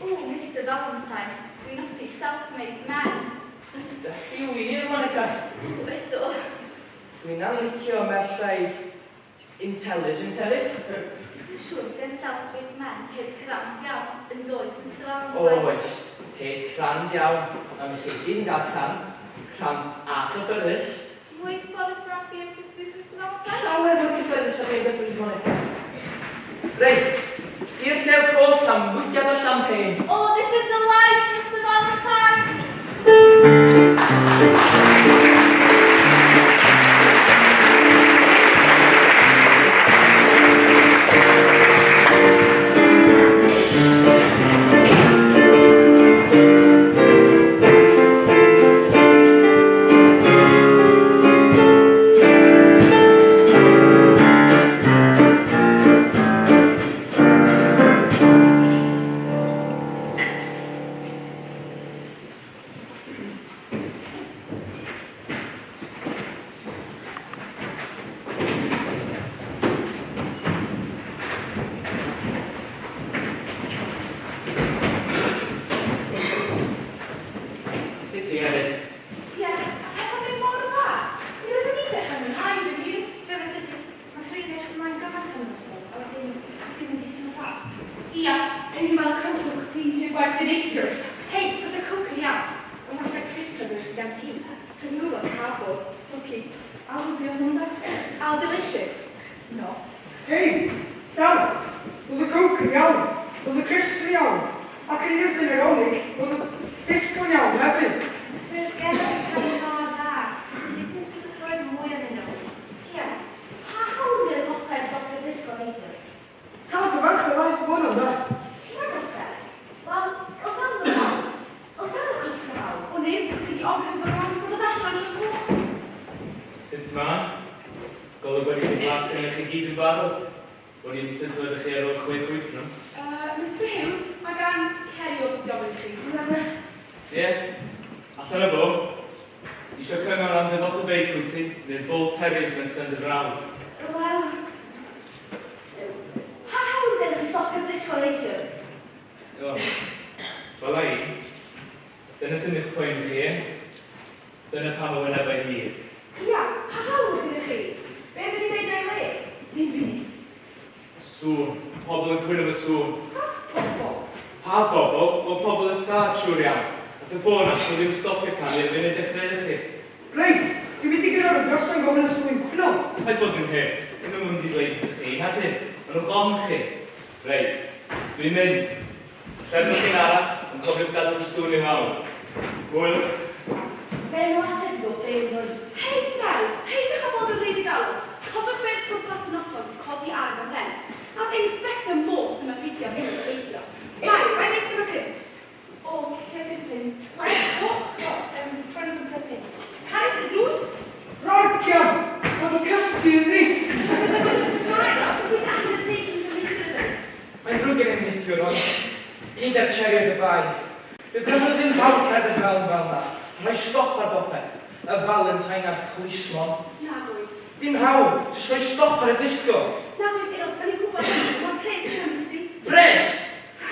Speaker 8: Ww, Mister Valentine, dwi'n hoffi self-made men.
Speaker 1: Ydych chi wir, Monica?
Speaker 8: Ydw.
Speaker 1: Dwi'n licio merchaid intelligent hefyd.
Speaker 8: Dwi'n siŵr gen self-made men ceir crand iawn yn does, Mister Valentine?
Speaker 1: Oes, ceir crand iawn. Mae Miss Sadie yn cael crand, crand a chyffyrddus.
Speaker 8: Mwy cyfforddus na BMW, Mister Valentine?
Speaker 1: Llawer mwy cyffyrddus na BMW, Monica. Reit, i'r Llew Coch am wydiad o champagne.
Speaker 8: Oh, this is the life, Mr Valentine!
Speaker 2: Sut ti hefyd?
Speaker 6: Ie, a pethau'n mynd mor dda. Mi oeddwn i'n dechrau mwynhau fy hun.
Speaker 8: Be fe dydy, mae rhywun edrych ymlaen gymaint am y noson, a wedyn dim yn disgyn o fflat.
Speaker 6: Ia, yn i weld cwrdd chdi'n rhy gwerth yn neithiwr.
Speaker 8: Hei, roedd y coke yn iawn. Ond falle crisps sydd gan ti. Roedd nhw fel cardboard, soggy.
Speaker 6: Aldi oedd nhw'n da.
Speaker 8: Al delicious. Not.
Speaker 5: Hei, Dawch, oedd y coke yn iawn, oedd y crisps yn iawn, ac yn un yn ironic, oedd y disgo yn iawn hefyd.
Speaker 8: Roedd gerdd yn cael ei mor dda. Dwi ti'n sgil rhoi mwy o'n nhw. Ia, pa hawl fydd y copau stopio'r disgo neithiwr?
Speaker 5: Tad y ferch o ddaeth hwn ond da.
Speaker 8: Ti'n agos e? Wel, oedd ganddo fo. Oedd ganddo copio mawr.
Speaker 6: O'n i, wedi ofyn iddo fo rwan, bod o allan lle coch.
Speaker 9: Sut ma? Golwg wedi diflasu arnoch chi gyd yn barod. O'n i'n sut oeddech chi ar ôl 6 wythnos.
Speaker 6: Mr Hughes, mae gan Kerry o beth i ofyn i chi.
Speaker 9: Ie, allan o fo. Isio cyngor am dy ddot o beic wyt ti, neu'r Bull Terriers nesaf yn dy frawd?
Speaker 8: Wel, pa hawl gennych chi stopio'r disgo neithiwr?
Speaker 9: O, wela i. Dyna sy'n eich poeni chi, e? Dyna pam y wynebau hir.
Speaker 3: Ia, pa hawl oedd gennych chi? Be oedden ni'n neud o'i le?
Speaker 1: Dim byd.
Speaker 9: Sŵn. Pobl yn cwyno am y sŵn.
Speaker 3: Pa bobl?
Speaker 9: Pa bobl? Wel, pobl y stad, siŵr iawn. Nath y ffôn allan nhw ddim stopio canu y funud dechreuodd chi.
Speaker 5: Reit, dwi'n mynd i gyrraedd y drosan gofyn os ydw i'n cwyno.
Speaker 9: Paid bod yn hurt. Dim nhw'n mynd i ddweud wrthych chi, nag ydyn? Maen nhw'n ofn chi. Reit, dwi'n mynd. Trefnwch un arall, ond cofiwch gadw'r sŵn i lawr. Hwyl.
Speaker 8: Fe nhw ateb bob dim does?
Speaker 3: Hei Dai, peidiwch â bod yn rhy ddigalon. Cofiwch beth pwrpas y noson, codi arian am rent. Nath Inspector Morse ddim effeithio ar hynny gobeithio. Mai, rhaid neis efo crisps.
Speaker 8: O, tua pum punt.
Speaker 3: Gwaith coch?
Speaker 8: O, yym, bron i fod yn tua punt.
Speaker 3: Carys y drws.
Speaker 5: Rorcian! Mae di cysgu yn reit.
Speaker 3: Sorry, os yw'n undertaking to leave with it.
Speaker 4: Mae'n ddrwg gen i'm neithiwr, ond nid ar Cherry oedd y bai. Bydd ganddo ddim hawl cerdded fewn fel 'na, a rhoi stop ar bopeth, y Valentine a'r plismon.
Speaker 3: Nag oedd.
Speaker 4: Ddim hawl, jyst rhoi stop ar y disgo.
Speaker 3: Nag oedd, Eros, da ni'n gwybod hynny, ond mae'r pres yn mynd tydi?
Speaker 4: Pres!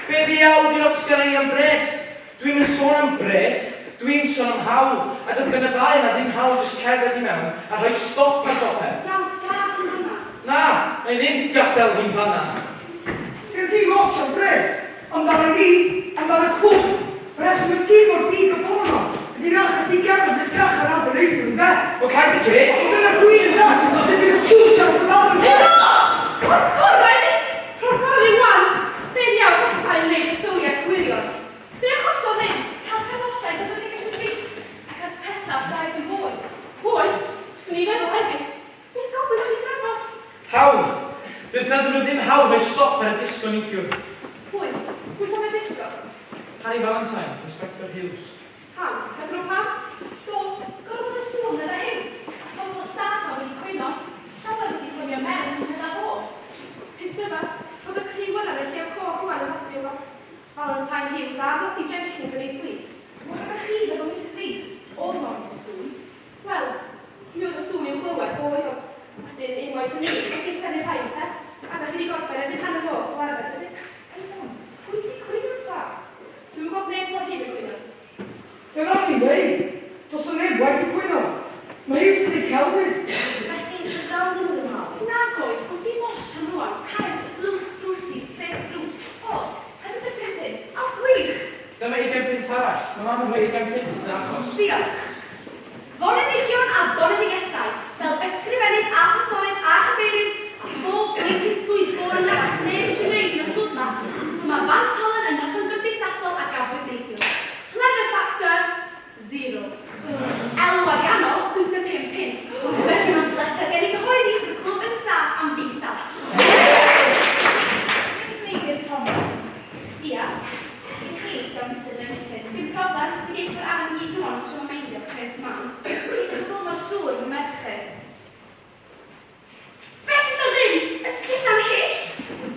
Speaker 4: Be ddiawl di'r ots gynna i am bres? Dwi'm yn sôn am bres, dwi'n sôn am hawl, a doedd gan y ddau yna ddim hawl jyst cerdded i mewn a rhoi stop ar bopeth.
Speaker 3: Iawn, gad hi'n fan'na.
Speaker 4: Na, na i ddim gadael hi'n fan'na.
Speaker 5: Sgen ti'm ots am bres? Amdana ni, amdan y clwb. Y rheswm wyt ti mor big o bore 'ma ydi na achos ti'n cerdded nes carchar Aber neithiwr ynde?
Speaker 4: Wel cau dy geg!
Speaker 5: Ond dyna'r gwir ynde? Dydi'r stwff ar y ddal ynde?
Speaker 6: Eros! Rho'r gorau iddi! Rho'r gorau iddi 'wan! Be ddiawl gall cael ei wneud bywiau gwirion? Be achosodd hyn? Cael trafodaeth oedd wedi Misus Rees ac aeth pethau braidd yn boeth. Poeth? Fyswn i'n feddwl hefyd. Beth goblyn o'ch chi'n drafod?
Speaker 4: Hawl! Doedd ganddyn nhw ddim hawl rhoi stop ar y disgo neithiwr.
Speaker 6: Pwy? Pwy sy'n y disgo?
Speaker 4: Harry Valentine, Inspector Hughes.
Speaker 6: Pam? Medrwn pam? Do, gorfod y sŵn medda Hughes, a phobl y stad 'ma wedi cwyno. Llawer wedi ffonio mewn, medda fo. Peth rhyfedd, fod y criw yna yn y Llew Coch ŵan yn hoffi o Valentine Hughes a Rodney Jenkins yn eu plith. Mor gyda chi feddwl Misus Rees, o'r morn y sŵn. Wel, mi oedd y sŵn i'w glywed, do, oedd o. Wedyn, unwaith y mis, dach chi'n tynnu rhain te, a dach chi 'di gorffen erbyn hanner nos fel arfer, dydych? Ydyn. Pwy sy 'di cwyno ta? Dwi'm yn gweld neb mor hyn yn cwyno.
Speaker 5: Dyna o'n i'n dweud, does 'na neb wedi cwyno. Mae Hughes yn dweud celwydd.
Speaker 8: Felly, doedd ganddyn nhw ddim hawl.
Speaker 3: Nag oedd, ond dim ots am rŵan. Carys, y drws, drws plîs, pres drws.
Speaker 6: O, 45 punt. O, gwych!
Speaker 4: Dyma ugain punt arall. Mae mam yn rhoi ugain punt i ti achos.
Speaker 3: Diolch. Foneddigion a boneddigesau, fel ysgrifennydd a thrysorydd a chadeirydd a phob blincin swydd boring arall sy neb eisiau gwneud yn y clwb 'ma, dyma fantolen y noson gymdeithasol a gafwyd neithiwr. Pleasure factor, zero. Elw ariannol, 85 punt. Felly mae'n bleser gen i gyhoeddi fod y clwb yn saff am fis arall.
Speaker 8: Miss Meilir Thomas.
Speaker 3: Ia?
Speaker 8: I chi, gan Mister Jenkins.
Speaker 3: Dim problem, mi geith yr arian i gyd rwan os yw'n meindio pres mam.
Speaker 8: Peidiwch â bod mor siŵr, fy merched.
Speaker 3: Fedrith o ddim! Y sgidiau'n hyll!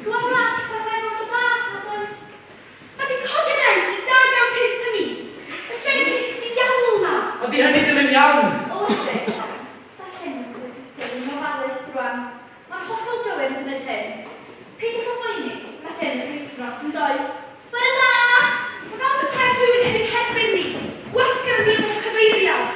Speaker 8: Rwan rhaid ar feddwl y blas, nad oes?
Speaker 3: Mae 'di codi rent i 200 punt y mis! Y Jenkins diawl 'na!
Speaker 4: Ond 'di hynny ddim yn iawn!
Speaker 8: O ydy. Darllenwch y llythyr yn ofalus rwan. Mae'n hollol gywir yn gwneud hyn. Peidiwch â phoeni, mae gennych chi wythnos, yn does?
Speaker 3: Bore da! Mae fel petai rhywun yn ein herbyn ni. Gwasgar yn ni o bob cyfeiriad.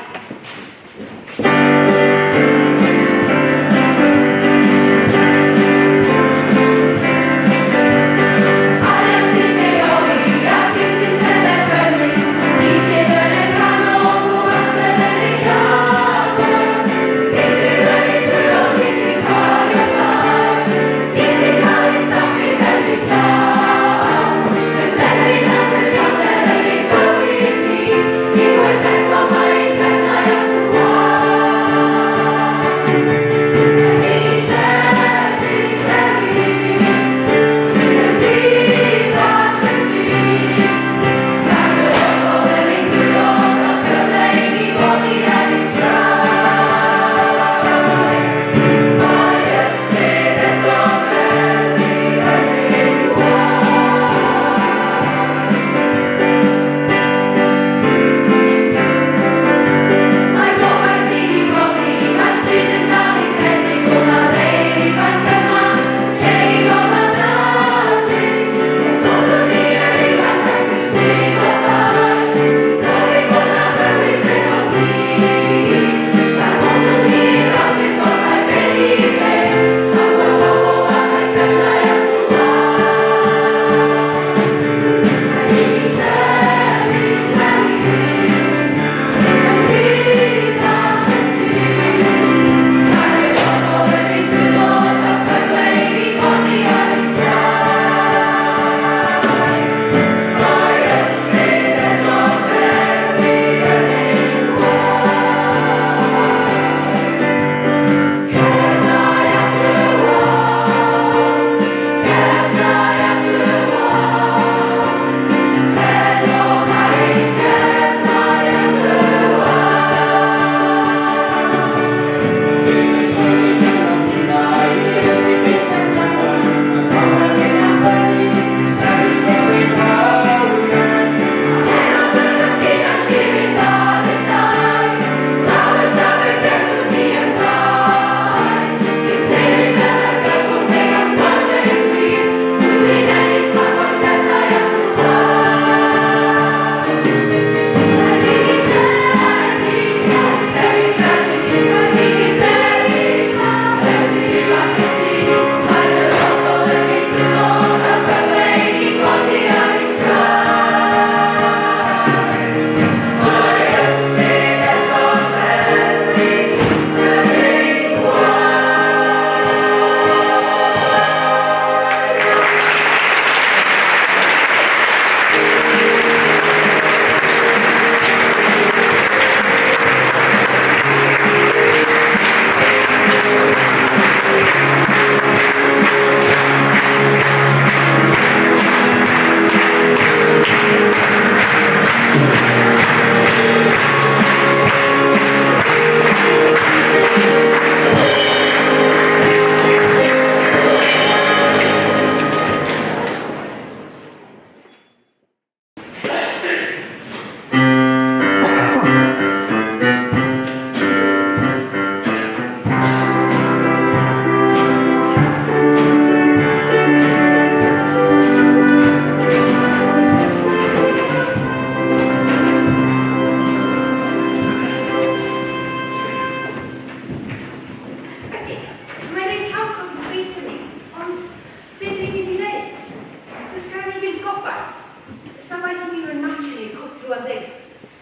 Speaker 8: rwan ddim.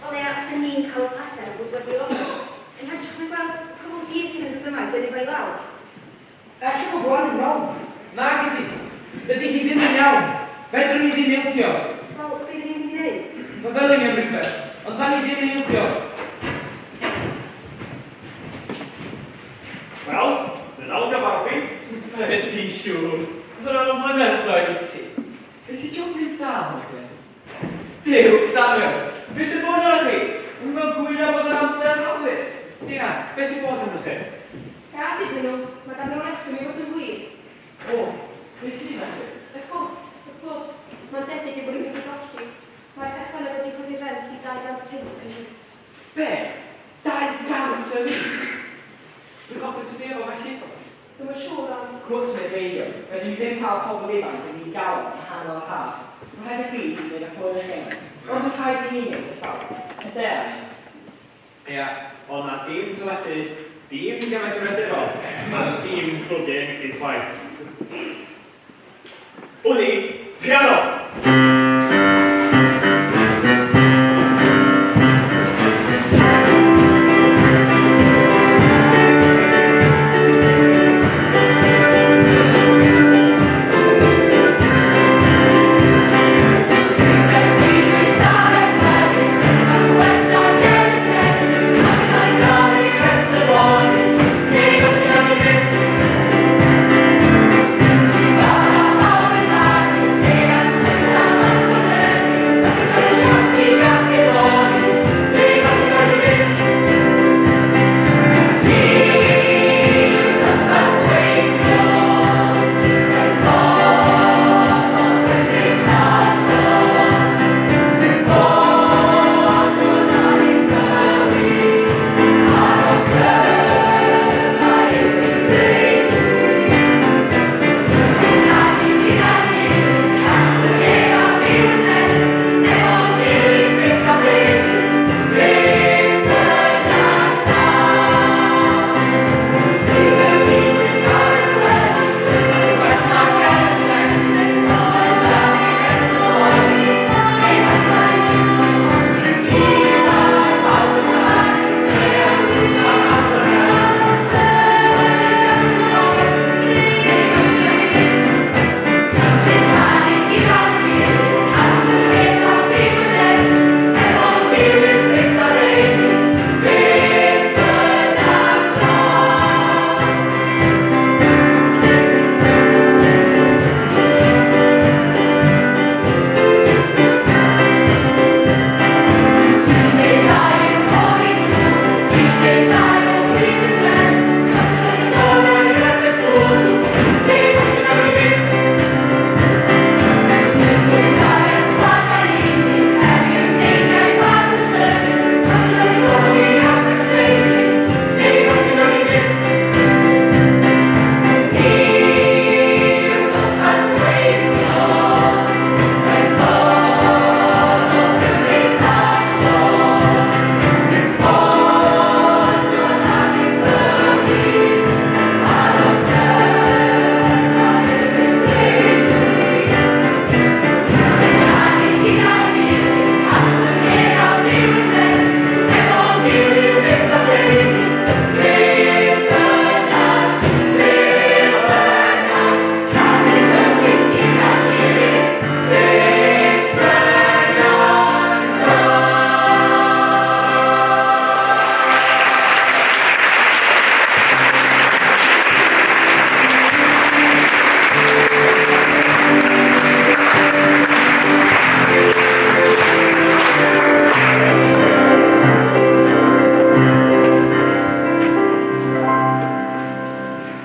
Speaker 8: O leia, sy'n ni'n cael y pleser o fod wedi osod. Yn hytrach na gweld pobl gyd yn dod yma i dynnu fo i lawr.
Speaker 5: Ella bod Gwen yn iawn.
Speaker 4: Nag ydi. Dydy hi ddim yn iawn. Fedrwn ni ddim ildio.
Speaker 8: Wel, be dyn ni'n mynd i wneud?
Speaker 4: Meddyliwn i am rhywbeth, ond 'dan ni ddim yn ildio.
Speaker 9: Wel, dyna o gyfar, Robin.
Speaker 1: Ydy, siŵr. Oedd hwnna'n flynyddoedd i ti. Be sy'n job rhy dda hwnna, Gwen? Duw, Samuel, be sy'n bod arnoch chi? Wi'n mewn gwylio bod yn amser hapus.
Speaker 2: Ia, be sy'n bod arnoch chi?
Speaker 6: Gad iddyn nhw, mae ganddyn nhw reswm i fod yn flin.
Speaker 1: O, be sydd felly?
Speaker 6: Y cwt, y clwb, mae'n debyg eu bod nhw'n mynd i golli. Mae Bethan wedi codi'r rent i 200 punt y mis.
Speaker 2: Be? 200 y mis? Dwi'n gwybod sy'n efo felly.
Speaker 6: Dwi'm yn siŵr ond...
Speaker 1: Cwt neu beidio, fedrwn ni ddim cael pobl ifanc yn ddi-galon yng nghanol yr haf. Mae'n rhaid i chi wneud y hwn eich hunain. Roedd yn rhaid i ni wneud y sawl. Hyder.
Speaker 2: Ia, ond na dim teledu, dim gemau cyfrifiadurol,
Speaker 9: Na dim clwb ieuenctid chwaith. Wn i, piano!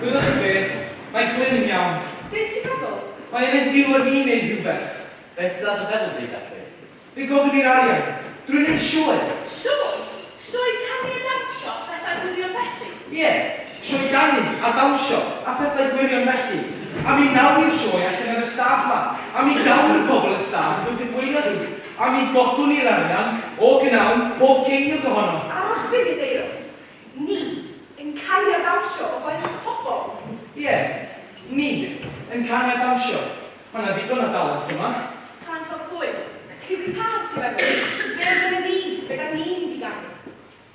Speaker 4: Gwyddoch chi be? Mae Glyn yn iawn.
Speaker 3: Be ti'n feddwl?
Speaker 4: Mae e'n deal ni wneud rhywbeth.
Speaker 9: Beth sydd ar dy feddwl di, felly?
Speaker 4: Fe godwn ni'r arian. Drwy wneud sioe.
Speaker 6: Sioe? Sioe canu a dawnsio, phethau gwirion felly?
Speaker 4: Ie, yeah, sioe ganu a dawnsio a phethau gwirion felly. A mi nawn ni'r sioe allan ar y stad 'ma. A mi gawn ni pobl y stad i ddod i gwylio hi. A mi godwn ni'r arian, o gnawn, pob ceiniog ohono.
Speaker 3: Aros funud, Euros. Ni yn canu a dawnsio o flaen pobl.
Speaker 4: Ie, yeah, ni yn canu a dawnsio. Mae 'na ddigon o dalent yma.
Speaker 6: Talent fel pwy? Y criw
Speaker 3: Pwy tad, ti'n meddwl? Be amdana ni? Be da ni'n mynd i ganu?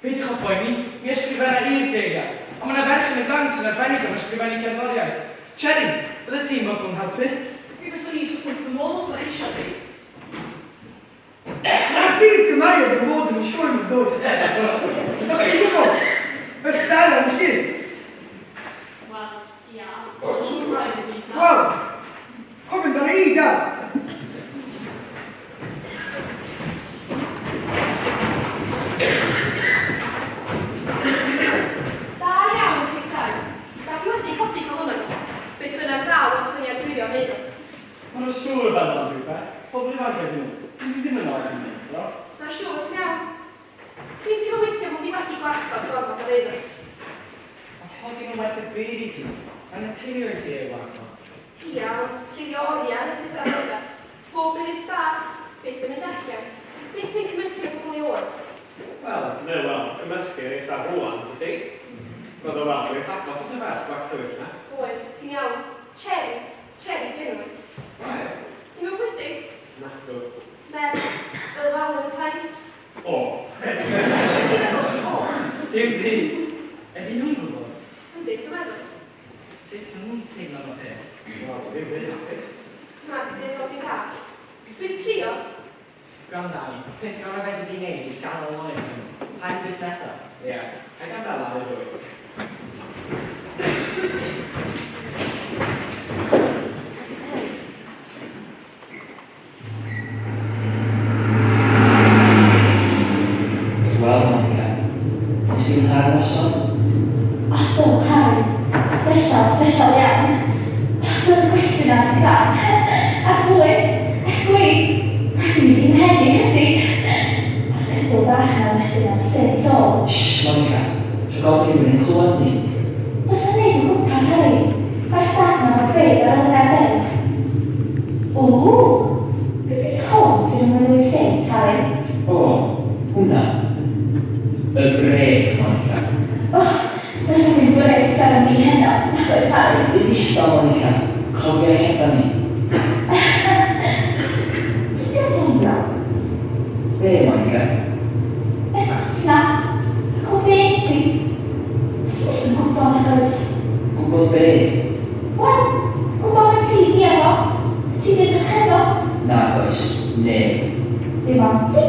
Speaker 1: Peidiwch â phoeni, mi ysgrifenna i'r geiriau. Ond mae 'na ferch yn y gang sy'n arbennig am ysgrifennu cerddoriaeth. Cherry, byddet ti'n fodlon helpu?
Speaker 6: Mi fyswn i wrth fy modd os ydych chi eisiau fi.
Speaker 5: Mae'r prif gymeriad yn bod yn y sioe 'ma, does? Ydych chi'n gwybod? Y seren 'lly.
Speaker 6: Wel, ia. Mae'n siŵr rhaid i fi cael.
Speaker 5: Wel, cofio amdana i, de.
Speaker 6: Da iawn chi'ch dau. Da chi wedi codi calonnau nhw. Beth bynnag ddaw o'r syniad gwirion Euros.
Speaker 1: Maen nhw'n siŵr o feddwl am rhywbeth. Pobl ifanc ydyn nhw. Dyn nhw ddim yn ofn mynd, tro.
Speaker 6: Mae'n siŵr bod ti'n iawn. Dwi'n teimlo weithiau mod i wedi gwarchod gormod ar Euros.
Speaker 1: Ond hogyn yn werth y byd i ti. Mae'n naturiol i ti ei warchod.
Speaker 6: Ia, ond treulio oriau yn y swyddfa rhywbeth. Pob un i'r sba, byth yn mynd allan, byth yn cymysgu efo pobl oed.
Speaker 2: Wel, ne, wel, cymysgu yn eitha rŵan, tydi? Roedd o weld reit agos at y ferch bach tywyll 'na.
Speaker 6: Oedd, ti'n iawn. Cherry, Cherry 'di enw hi.
Speaker 2: Oedd?
Speaker 6: Ti'n gwybod pwy 'di?
Speaker 2: Nacdw.
Speaker 6: Merch y Valentines.
Speaker 1: O!
Speaker 6: Be ti'n feddwl? O!
Speaker 1: Dim byd! Ydyn nhw'n gwybod?
Speaker 6: Yndi, dwi'n meddwl.
Speaker 1: Sut maen nhw'n teimlo am y peth?
Speaker 2: Wel, ddim rhy hapus.
Speaker 6: Na, dwi ddim yn dallt. Dwi'n trio.
Speaker 1: Gwranda arni, peth gorau fedri di wneud yw gadael lonydd iddyn nhw. Paid â busnesa.
Speaker 2: Ia, paid â dala eu bywyd.
Speaker 10: Wel, Monica, nes ti fwynhau'r noson?
Speaker 8: O do, Harri. Sbesial, sbesial iawn. O, doedd y gwesty 'na ddim crap. A'r bwyd, a'r gwin. Mae 'di mynd i 'mhen i chydig. A'r cydl bach 'na wedyn ar y set ôl.
Speaker 10: Shh, Monica, rhag ofn i rywun ein clywed ni.
Speaker 8: Does 'na neb o gwmpas, Harri. Mae'r stad 'ma fel bedd ar ôl y gadael. Ww! Be 'di hwn sy'n rhwng y ddwy sêt, Harri?
Speaker 10: O, hwnna. Y brêc, Monica.
Speaker 8: O, does 'na ddim brêcs arnom ni heno, nag oes, Harri?
Speaker 10: Bydd ddistaw, Monica. Cofia lle 'dan ni.
Speaker 8: Tydi o'n ddoniol?
Speaker 10: Be, Monica?
Speaker 8: Y cwt 'na. Y clwb ieuenctid. Does neb yn gwybod, nag oes?
Speaker 10: Gwybod be?
Speaker 8: Wel, gwybod mai ti 'di efo. Ti 'di'r perchennog.
Speaker 10: Nag oes. Neb.
Speaker 8: Dim ond ti,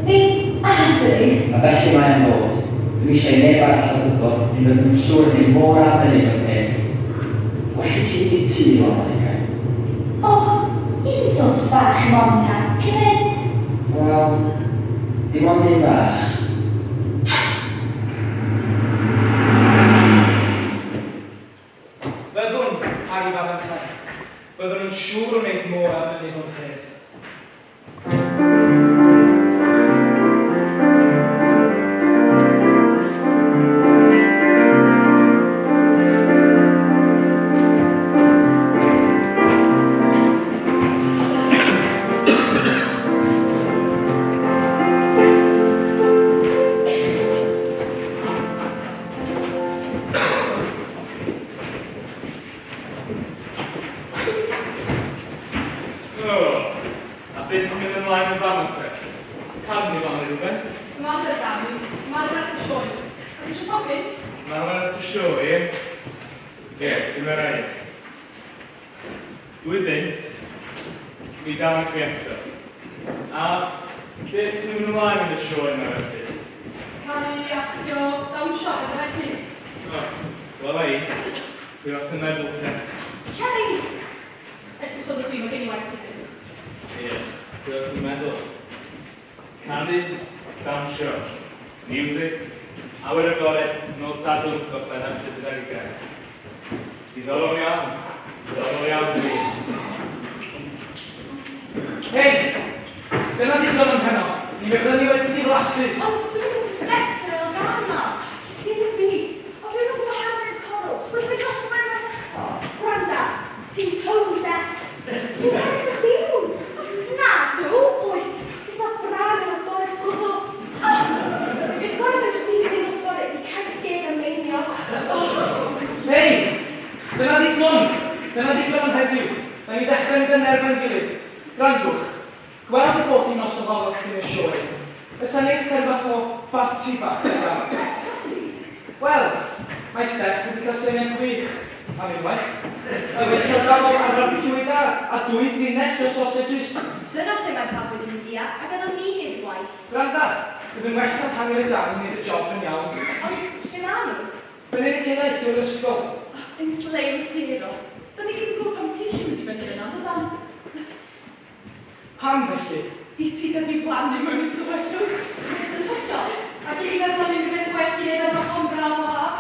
Speaker 8: fi, a Anthony.
Speaker 10: A felly mae am fod. Dwi'm eisiau i neb arall gael gwybod, neu bydden nhw'n siŵr o wneud môr a mynydd o'r peth. Well i ti fynd i'r tŷ rwan, Monica.
Speaker 8: O, un sws bach i Monica, cyn mynd.
Speaker 10: Wel, dim ond un fach.
Speaker 4: Byddwn, Harry Valentine. Byddwn yn siŵr o wneud môr a mynydd o'r peth.
Speaker 9: O, a beth sy'n mynd ymlaen yn fama te? Carnifal neu rhywbeth?
Speaker 6: Mae'n dweud Dami, mae'n werth y sioe. Ydych chi eisiau tocyn?
Speaker 9: Mae'n werth y sioe, ie? Ie, dim ar rai. 2 bunt, mi dal i chi eto. A beth sy'n mynd ymlaen yn y sioe yma felly?
Speaker 6: Canu, actio, dawnsio, beth felly.
Speaker 9: O, wel ei, dwi os yn meddwl te.
Speaker 6: Cherry! Esgusodwch fi, mae gen i waith i wneud.
Speaker 9: Ie, dwi os yn meddwl. Canu, dawnsio, music, awyr agored, nos Sadwrn, Gorffennaf 20. Diddorol iawn, diddorol iawn dwi.
Speaker 4: Hei! Dyna ddigon am heno. Mi fydden ni wedi diflasu.
Speaker 3: Ond dwi'n gwybod steps ar ôl gân 'ma. Jyst dim y byd. Ond dwi'n gwybod hanner chorws. Dwi'n mynd dros y unwaith eto. Gwranda, ti'n tone deaf. Ti'n edrych yn byw. Na, dw, wyt. Ti'n fel braf yn y bore gwddw. Oh, i'r gorau fedri di ddim o stori i Ceredig a Meinio. Oh.
Speaker 4: Hei! Dyna ddigon! Dyna ddigon am heddiw. Da ni ddechrau mynd yn erbyn gilydd. Gwrandwch. Gweld y bod hi'n wythnos o ofalwch cyn y sioe. Fysa neis cael bach o barti bach, fysa? Wel, mae Steff wedi cael syniad gwych, am unwaith. Mae wedi cael gafal ar farbeciw ei dad, a dwy dunnell o sausages.
Speaker 6: Dyna lle mae pawb wedi mynd ia, a gadael ni wneud y gwaith.
Speaker 4: Gwranda, bydd yn well cael hanner y darn i wneud y job yn iawn.
Speaker 6: Ond lle maen nhw?
Speaker 4: Fyny yn y celau tu ôl i'r ysgol.
Speaker 6: Yn slei wyt ti, Euros. Da ni gyd yn gwybod pam ti eisiau mynd i fyny yna, yndydan?
Speaker 4: Pam felly?
Speaker 6: I ti gael diflannu mewn i tywyllwch. Yn hollol. Ac i chi feddwl am unrhyw beth gwell i wneud ar noson braf o haf?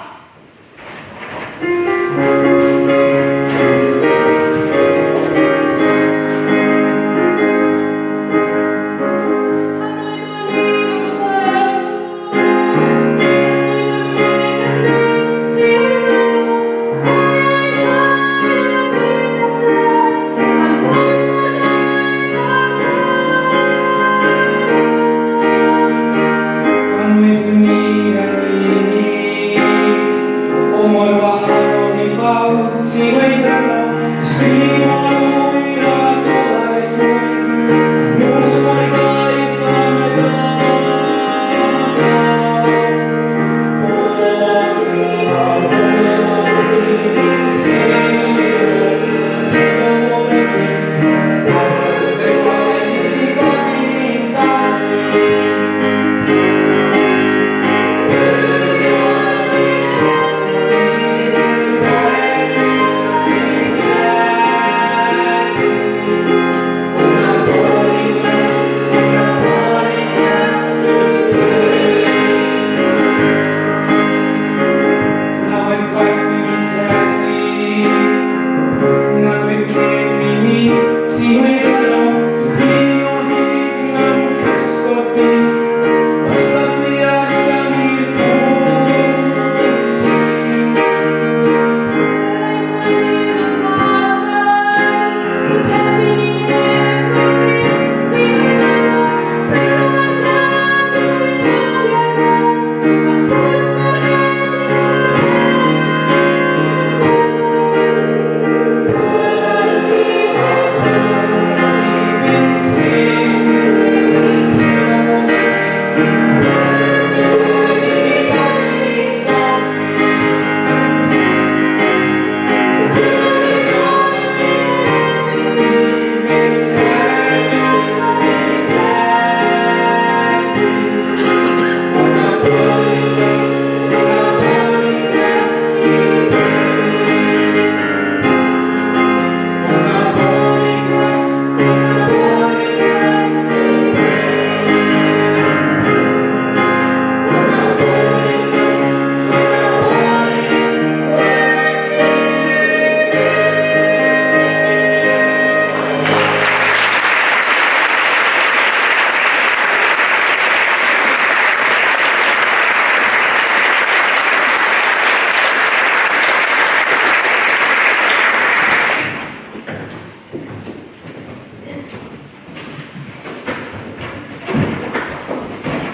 Speaker 4: Pan oeddwn i yn unig, o mor wahanol i bawb ti oedd yno, sbri mor oer a golau llwyd, a nos mor gaeth am y ganaf. O, Lawer gwaith i mi credu nad oedd neb i mi ti oedd yno hyn o hyd mewn cysgod byd wastad tu allan i'r cwmni.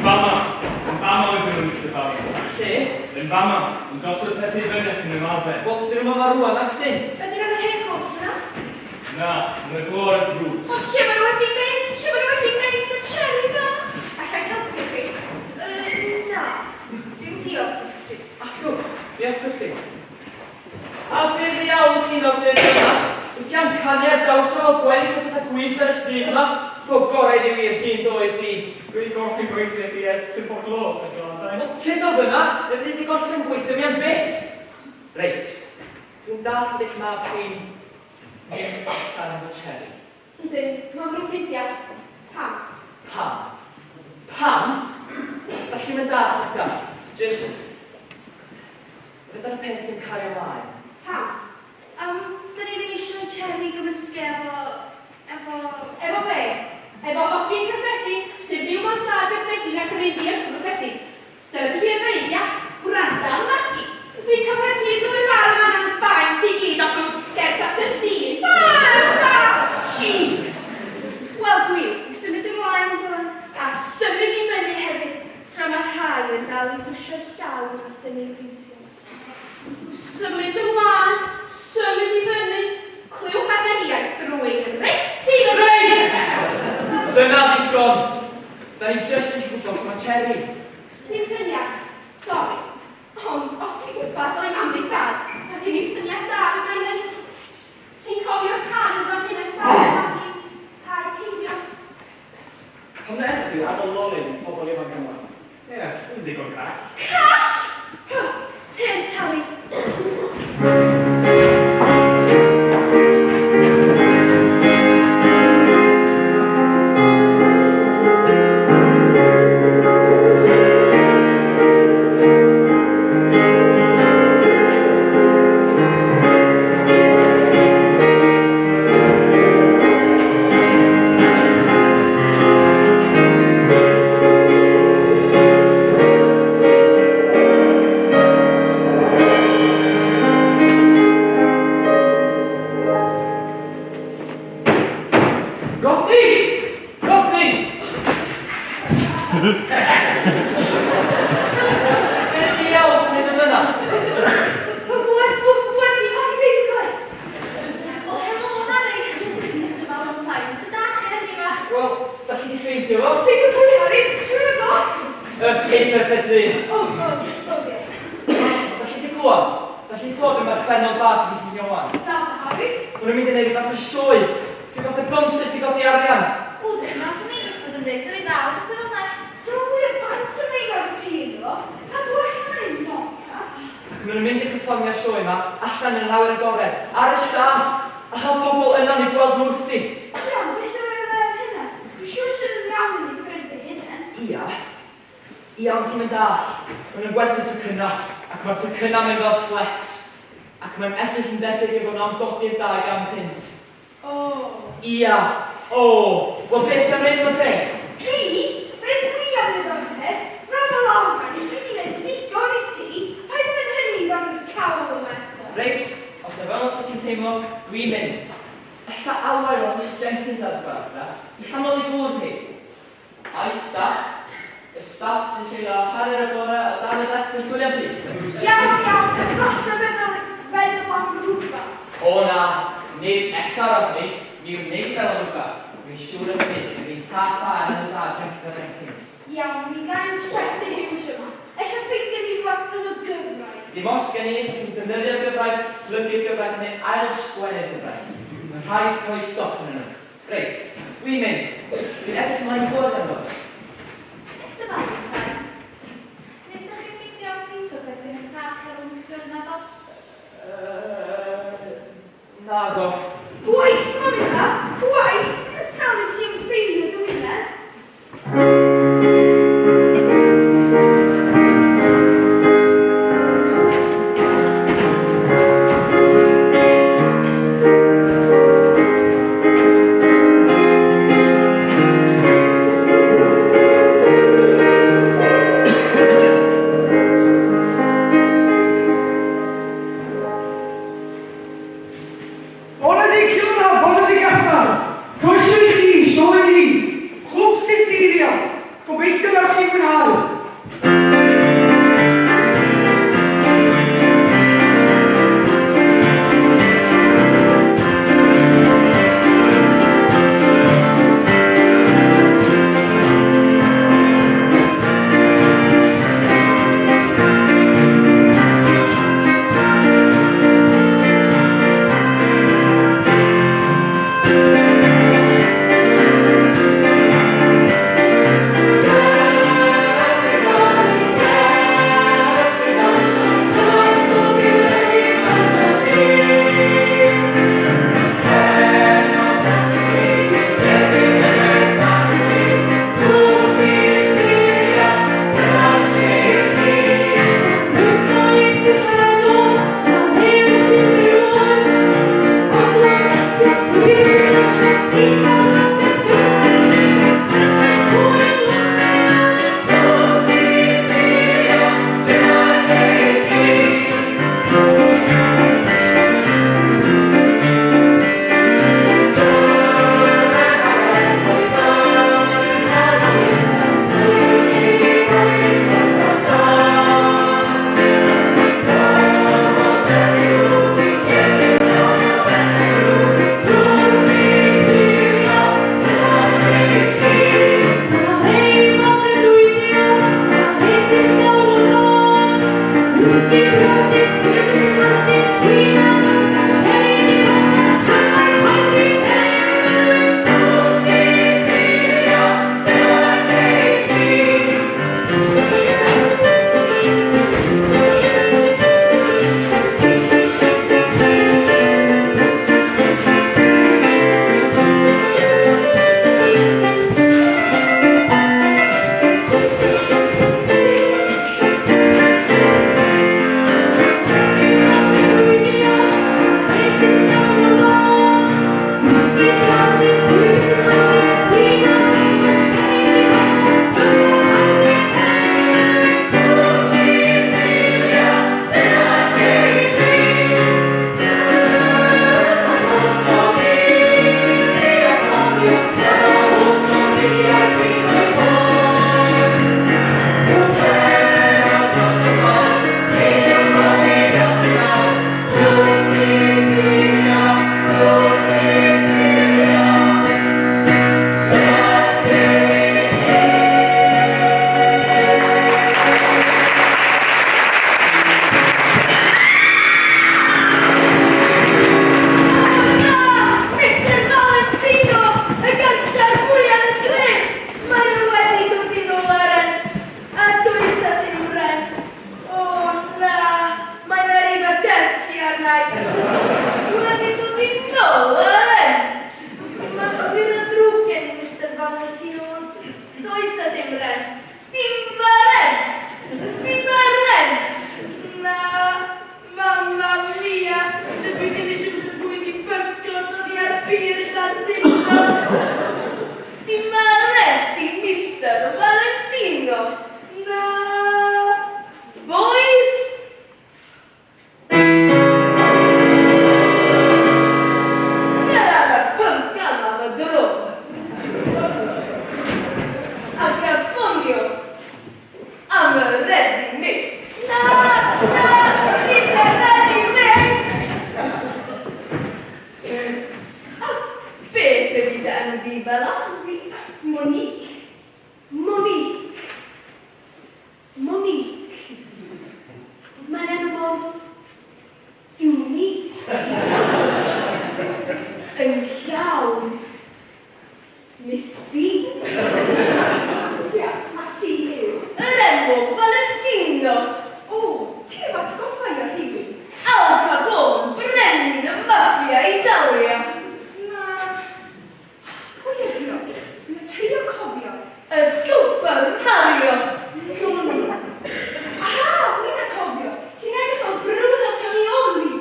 Speaker 9: Fama! Yn fama oedden nhw, Mr Valentine.
Speaker 1: Lle?
Speaker 9: Yn fama, yn gosod pethau i fyny ac yn ymarfer.
Speaker 1: Wel, dyn nhw'n yma rwan, ac dyn?
Speaker 3: Ydyn nhw'n yr hen gwt yna?
Speaker 9: Na, yn y glor y drws.
Speaker 3: O, lle maen nhw wedi mynd? Lle maen nhw wedi mynd? Y cherry ma? Alla i helpu chi? Na. Dim diolch, Mrs Rees.
Speaker 1: Allwch, mi allwch chi. A be ddiawl ti'n fel ti'n yma? Wyt ti am canu ar draws ar ôl gweddill o pethau gwyllt ar y stryd yma? Rho gorau iddi wir, dyn doedd di.
Speaker 9: Dwi wedi gorffen gweithio i chi ers 5 o'r gloch, Mr Valentine.
Speaker 1: Wel, tyd o fyna, fe fyddi di gorffen gweithio mi am byth. Reit, dwi'n dallt eich mab chi'n mynd allan efo Cherry.
Speaker 6: Yndyn, dwi'n meddwl nhw'n ffrindiau. Pam?
Speaker 1: Pam? Pam? Felly mae'n dallt eich gall. Just, fydda'r peth yn cario ymlaen.
Speaker 3: Pam? Dyn ni ddim eisiau Cherry gymysgu efo... efo...
Speaker 6: Efo be? Efo hogyn cyffredin sy'n byw mewn stad gyffredin ac yn mynd i ysgol gyffredin. Dyna ti trio dweud, ia? Gwranda, Magi. Dwi'n cofio ti trwy'r bar yma mewn baent i gyd ac mewn sgert ac yn dyn.
Speaker 3: Bara! Cheeks! Wel, dwi wedi symud ymlaen rwan, a symud i fyny hefyd, tra mae rhai yn dal i drwsio llaw a thynnu peintiau.
Speaker 6: Symud ymlaen, symud i fyny, clywch am yr iaith rwy'n reit i fyny.
Speaker 1: Reit! Dyna ddigon. ddigon. Da ni jyst eisiau gwybod lle mae Cherry.
Speaker 3: Ddim syniad. Sori. Ond, os ti'n gwybod fel ei mam di dad, na gen i syniad da i mae'n yn. Ti'n cofio'r car yn fan hyn ers talwm, Magi? Car Ceirios.
Speaker 1: Pam na ellwch chi adael lolyn i pobl ifanc yma?
Speaker 2: Ie, yn ddigon call.
Speaker 3: Call! Huh, Tyrd, Harry.
Speaker 1: Rodney! Rodney! Be ddiawl ti'n neud yn fyna?
Speaker 3: Wedi colli paperclip.
Speaker 8: Wel, helo, Harry. Mr Valentine, sut dach chi heddiw 'ma?
Speaker 1: Wel, da chi di ffeindio fo?
Speaker 3: Paperclip, Harry. Siŵr o fod.
Speaker 1: Y paperclip dyn.
Speaker 3: O, o, o, ie.
Speaker 1: Da chi di clywed? Da chi di clywed be mae'r ffenod bach wedi ffeindio wan?
Speaker 3: Na, Harry.
Speaker 1: Maen nhw'n mynd i wneud rhyw fath o sioe, rhyw fath o goncert i godi arian.
Speaker 8: Wel, dyma sy'n ni, oedd yn dweud rhoi ddaw, pethau fel 'na.
Speaker 3: So wir pantomeim ar y tîm iddo fo. Cadw allan o'i moca.
Speaker 1: Ac maen nhw'n mynd i perfformio'r sioe yma allan yn yr awyr agored, ar y stad, a chael pobl yna i gweld nhw wrthi.
Speaker 3: Iawn, be sy'n rhoi fe ar hynna? Dwi'n siŵr sydd yn iawn i ni ffyrdd ei hunain.
Speaker 1: Ia. Ia, ond ti'm yn dallt. Maen nhw'n gwerthu tocynnau, ac mae'r tocynnau'n mynd fel slecs. Ac mae'n edrych yn debyg eu bod nhw am godi'r 200 punt.
Speaker 3: O.
Speaker 1: Ia. O. Wel, be ti am wneud am y peth?
Speaker 3: Fi? Be dwi am wneud am y peth? Rhaid ma lawr fan hyn, dwi di wneud ddigon i ti. Paid â mynd hynny i fewn i'r cawl yma eto.
Speaker 1: Reit, os na fel 'na sa ti'n teimlo, dwi'n mynd. Ella alwai o Mister Jenkins ar y ffordd 'na, i chanol ei gŵr hi. A'i staff, y staff sy'n treulio hanner y bore o dan y desg yn chwilio am byd.
Speaker 3: Iawn, iawn, falle fe ddylet feddwl am rywbeth.
Speaker 1: O na, nid ella Rodney, mi wnei di feddwl am rywbeth. Dwi'n siŵr y byddi, erbyn ta ta yn enw da Jenkins a Jenkins.
Speaker 3: Iawn, mi ga Inspector Hughes yma. Ella ffeindiwn ni rywbeth yn y gyfraith.
Speaker 1: Dim ots gen i os ti'n defnyddio'r gyfraith, plygu'r gyfraith neu ail-sgwennu'r gyfraith. Mae'n rhaid rhoi stop arnyn nhw. Reit, dwi'n mynd. Dwi'n edrych ymlaen i glywed amdano.
Speaker 8: Mister Valentine, wnaethoch chi ffeindio paperclip yn y car ar ôl neithiwr, naddo?
Speaker 1: Yy, naddo.
Speaker 3: Gwaith ma'n mynd 'na! Gwaith! Dwi'm yn talu ti am ffeindio dy wyneb.
Speaker 5: Boneddigion a boneddigasau, croeso i chi i sioe ni, Clwb Sisilia. Gobeithio wnewch chi fwynhau.
Speaker 1: Dyna
Speaker 3: rent. Dim y rent! Dim y rent!
Speaker 11: Na, mamma mia, dydw i ddim eisiau bod yn gweiddi pysgod oddi ar bir Llandudno.
Speaker 3: Dim y rent i Mister Valentino.
Speaker 11: Na.
Speaker 3: Boys, Cyrraedd y pump gam am y dro. Ac a ffonio am y ready mix.
Speaker 11: Na, na, dim y ready mix!
Speaker 3: A beth ydy dy enw di, Bella?
Speaker 11: Fi, Monique.
Speaker 3: Monique. Monique. Mae'n enw mor unique. Yn llawn mystique.
Speaker 11: Tia, a ti yw?
Speaker 3: Yr enw Valentino.
Speaker 11: O, ti efo atgoffa i o rhywun.
Speaker 3: Al Capone, brenin y maffia Italia.
Speaker 11: Na. Pwy ydi o? Dwi'n trio cofio.
Speaker 3: Y Super Mario.
Speaker 11: No, no, no. Aha, wy'n cofio. Ti'n edrych fel Bruno Tonioli.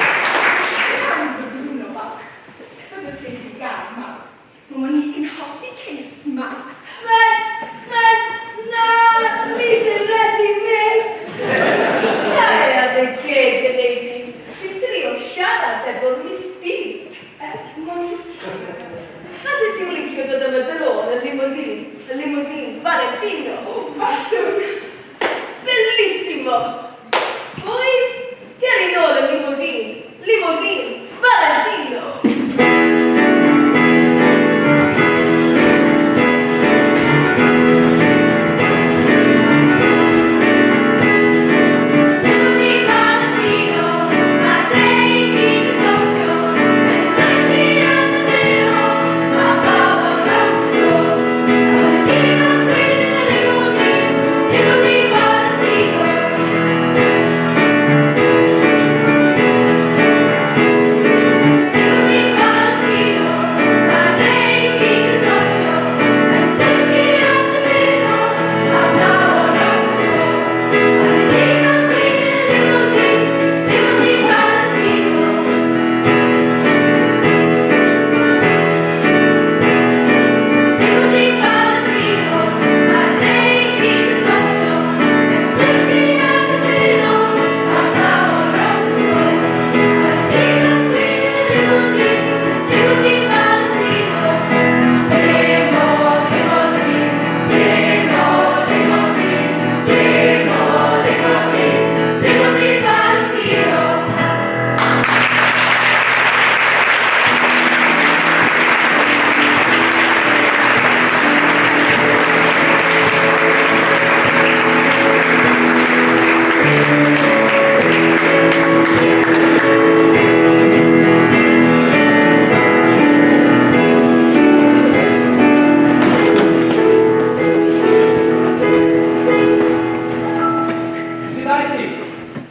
Speaker 11: Iawn, fy Bruno bach. Tybed os gen ti gar mawr. Mae Monique yn hoffi ceir smart.
Speaker 3: Smart, smart, na, nid y ready mix. Caea dy geg yn neud Fi'n trio siarad efo'r mystique.
Speaker 11: Monique.
Speaker 3: Fase ti'n licio dod am y dro yn y limousine? Y limousine Valentino.
Speaker 11: O, faswn.
Speaker 3: Bellissimo. Boys, ger i nôl y limousine. Limousine Valentino.
Speaker 6: Limousine Valentino, mae dre i gyd yn dawnsio, yn saethu yn y mino, mae pawb yn dawnsio. Valentino Queen yn y limousine, limousine Valentino. Limousine Valentino, mae dre i gyd yn dawnsio, yn saethu yn y mino, mae pawb yn dawnsio. Valentino Queen yn y limousine, limousine Valentino. Limousine Valentino, mae dre i gyd yn dawnsio, yn saethu yn y mino, mae pawb yn dawnsio. Valentino Queen yn y limousine, limousine Valentino. Limo, limousine, limo, limousine, limo, limousine, limousine Valentino.
Speaker 1: Sut aeth hi?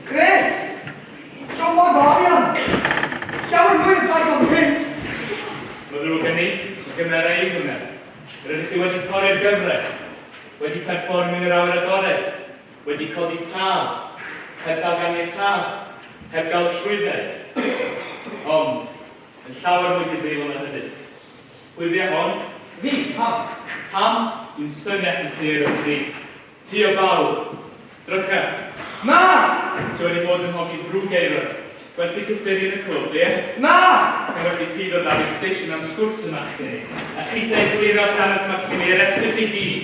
Speaker 5: Grêt! Llond bag o arian! Llawer mwy na 200 punt!
Speaker 9: Mae ddrwg gen i, mae gymera i hwnna. Rydych chi wedi torri'r gyfraith, wedi perfformio yn yr awyr agored, wedi codi tâl, heb gael ganiatâd, heb gael trwydded. Ond, yn llawer mwy difrifol na hynny. Pwy fi hon?
Speaker 1: Fi, pam?
Speaker 9: Pam? Dwi'n synnu atat ti, Euros Rhys. Ti o bawb. Drycha.
Speaker 1: Na!
Speaker 9: Ti wedi bod yn hogi drwg Euros. Gwerthu cyffuriau yn y clwb, ie?
Speaker 1: Na!
Speaker 9: Sa'n well i ti ddod lawr i'r station am sgwrs yma chdi. A chithau egluro hanes yma cyn i arestio chi gyd.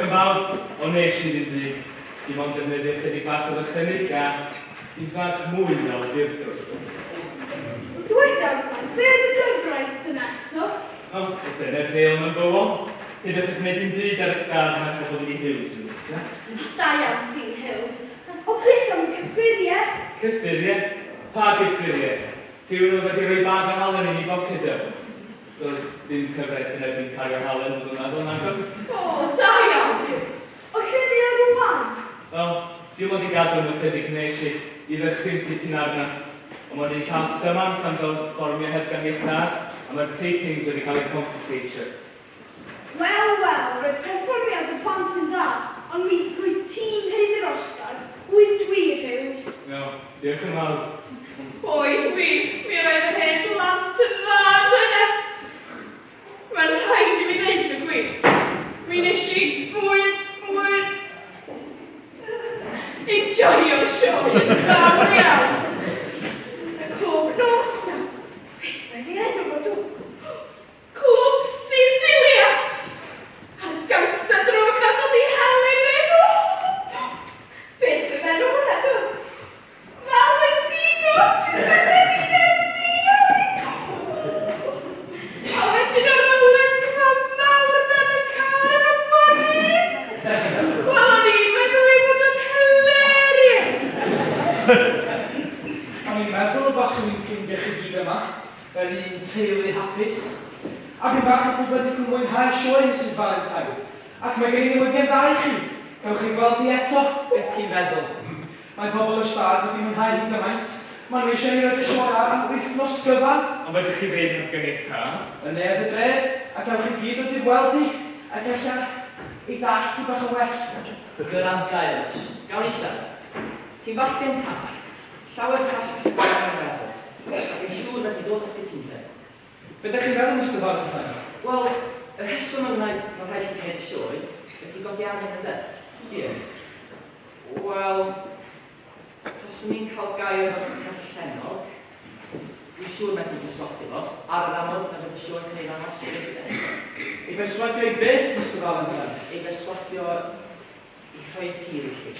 Speaker 9: Diolch yn fawr, ond nes i ddim byd. Dim ond defnyddio chydig bach o ddychymyg a dim bach mwy na awdurdod.
Speaker 3: Dweda wrtha i, be oedd y gyfraith yna eto?
Speaker 9: O, dyna'r rheol number one. Peidiwch â gwneud dim byd ar y stad mae pobl wedi Hughes yn dweud, ta.
Speaker 8: O, da iawn ti, Hughes.
Speaker 3: O, beth am y cyffuriau?
Speaker 9: Cyffuriau? Pa gyffuriau? Rhywun oedd wedi rhoi bag o halen i ni boced o. Does dim cyfraith yn erbyn cario halen, fyddwn meddwl, nag oes?
Speaker 6: O, da iawn, Hughes.
Speaker 3: O, lle mae o rwan?
Speaker 9: Wel, dim ond i gadw nhw chydig wnes i, i ddychryn tipyn arna. Ond maen nhw'n cael symans am berfformio heb ganiatâd, a mae'r takings wedi cael eu confiscatio.
Speaker 3: Wel, wel, roedd perfformiad y plant yn dda, ond mi rwyt ti'n haeddu'r Oscar. Wyt wir, Hughes?
Speaker 9: No, diolch yn fawr.
Speaker 6: Oed wir, mi roedd yr hen blant yn dda, yn doedd e? Mae'n rhaid i mi ddeud y gwir. Mi nes i fwy, fwy enjoio'r sioe yn fawr iawn. Y clwb nos na, beth oedd ei enw fo dw? Clwb Sicilia! A'r gangster drwg na dod i hel ein beth. Beth oedd enw hwnna dw? Valentino! A wedyn o'r olygfa mawr dan y car efo Bonnie! Wel, o'n i'n meddwl ei fod o'n hilarious!
Speaker 4: O'n i'n meddwl y baswn i'n ffeindio chi gyd yma, fel un teulu hapus. A dwi'n falch eich bod wedi mwynhau'r sioe, Mrs Valentine. Ac mae gen i newyddion da i chi. Gewch chi gweld hi eto.
Speaker 1: Beth ti'n feddwl?
Speaker 4: Mae pobl y stad wedi mwynhau hi gymaint. Maen nhw eisiau i roed y sioe ar am wythnos gyfan.
Speaker 9: Ond fedrwch chi ddim heb ganiatâd.
Speaker 4: Yn Neuadd y Dref, a gewch chi gyd dod i gweld hi, ac ella ei dallt hi bach yn well.
Speaker 1: Gwranda, Eos. Gawn ni siarad. Ti'n fachgen call. Llawer callach na dwi'n meddwl. A dwi'n siŵr fedri dod at gytundeb.
Speaker 4: Be dach chi'n feddwl, Mister Valentine?
Speaker 1: Wel, y rheswm mae'n rhaid, mae'n rhaid i chi wneud y sioe ydy godi arian ynde?
Speaker 4: Ie.
Speaker 1: Wel, taswn i'n cael gair efo'r perchennog, dwi'n siŵr medru perswadio fo, ar yr amod na fydd y sioe'n cael ei ddangos i byth eto.
Speaker 4: Ei berswadio i beth, Mister Valentine?
Speaker 1: Ei berswadio i rhoi tir i chi.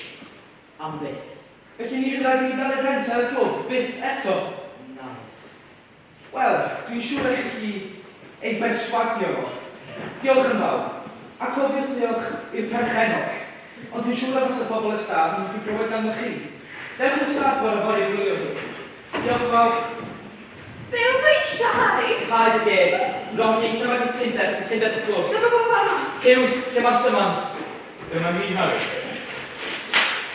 Speaker 1: Am byth.
Speaker 4: Felly ni fydd rhaid i ni dalu rhent ar y clwb byth eto?
Speaker 1: Na.
Speaker 4: Wel, dwi'n siŵr eich chi ei berswadio fo. Diolch yn fawr. A cofiwch ddiolch i'r perchennog. Ond dwi'n siŵr na fysa bobl y stad yn hoffi clywed ganddo chi. Dewch i'r stad bore fory i gwylio hi. Diolch yn fawr.
Speaker 6: Be oedd o eisiau, Harry?
Speaker 1: Paid y geg. Rodney, lle mae cytundeb? Cytundeb y clwb.
Speaker 3: Dwi'm yn gwybod fan'na.
Speaker 1: Hughes, lle mae'r symans?
Speaker 9: Dyma ni, Harry.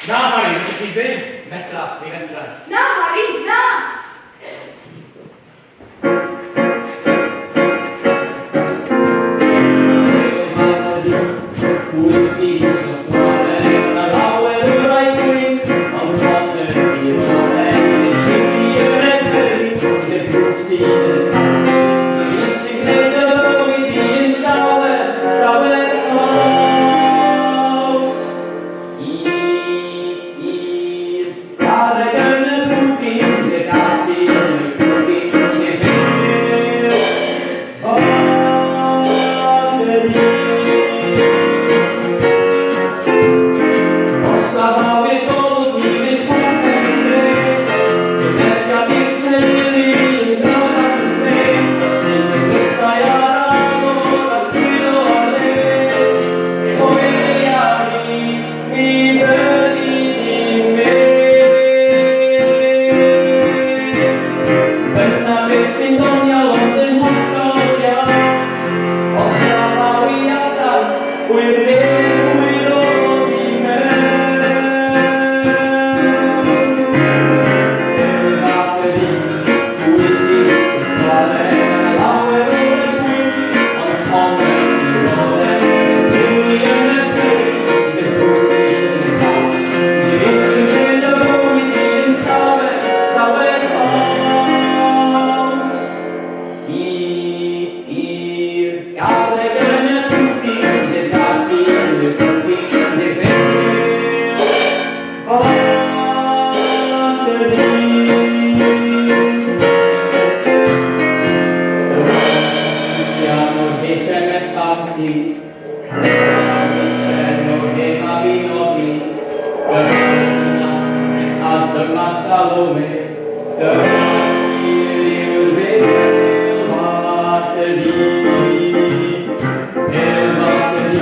Speaker 9: Na, Harry, fedrwch chi ddim.
Speaker 1: Medra, mi fedra.
Speaker 3: Na, Harry, na!
Speaker 7: Pwy sydd eisiau chwarae? Mae 'na lawer o rai gwyn, ond hon ydi'r orau. Bydd y teulu yn edfyru, bydd y grŵp sydd yn y cant. Yr un sy'n gwneud y bywyd i yn llawer, llawer haws. Hyd i'r garreg yn y pwdin, i'r gallu yn y cwdin, i'r hil fod yr un. Os na ddaw i'r golwg mi fydd popeth yn grêt. Bydd ergad i'r teulu yn dod at y plêt. Bydd y drysau ar agor a dwylo ar led. Coelia i, mi fyddi di'n mynd. Dyna beth sy'n ddoniol ond yn hollol iawn. Os na ddaw i allan, hwyr neb pwy roddodd i mewn. Fath yr un, pwy sydd yn chwarae, mae 'na lawer o rai gwyn, ond hon ydi'r orau. Bydd y teulu yn y plêt, bydd y grŵp sydd yn y caws. Bydd yr un sy'n gwneud y bywyd i yn llawer, llawer haws. Hyd i'r garreg yn y pwdin, i'r gallu yn y cwdin, i'r bel fach yr un. Dyma Christian o'r HMS Bounty, Mabinogi. Dyma Nac, a dyma Salome, dyma wir yw'r Fil falle fi. Fil falle fi,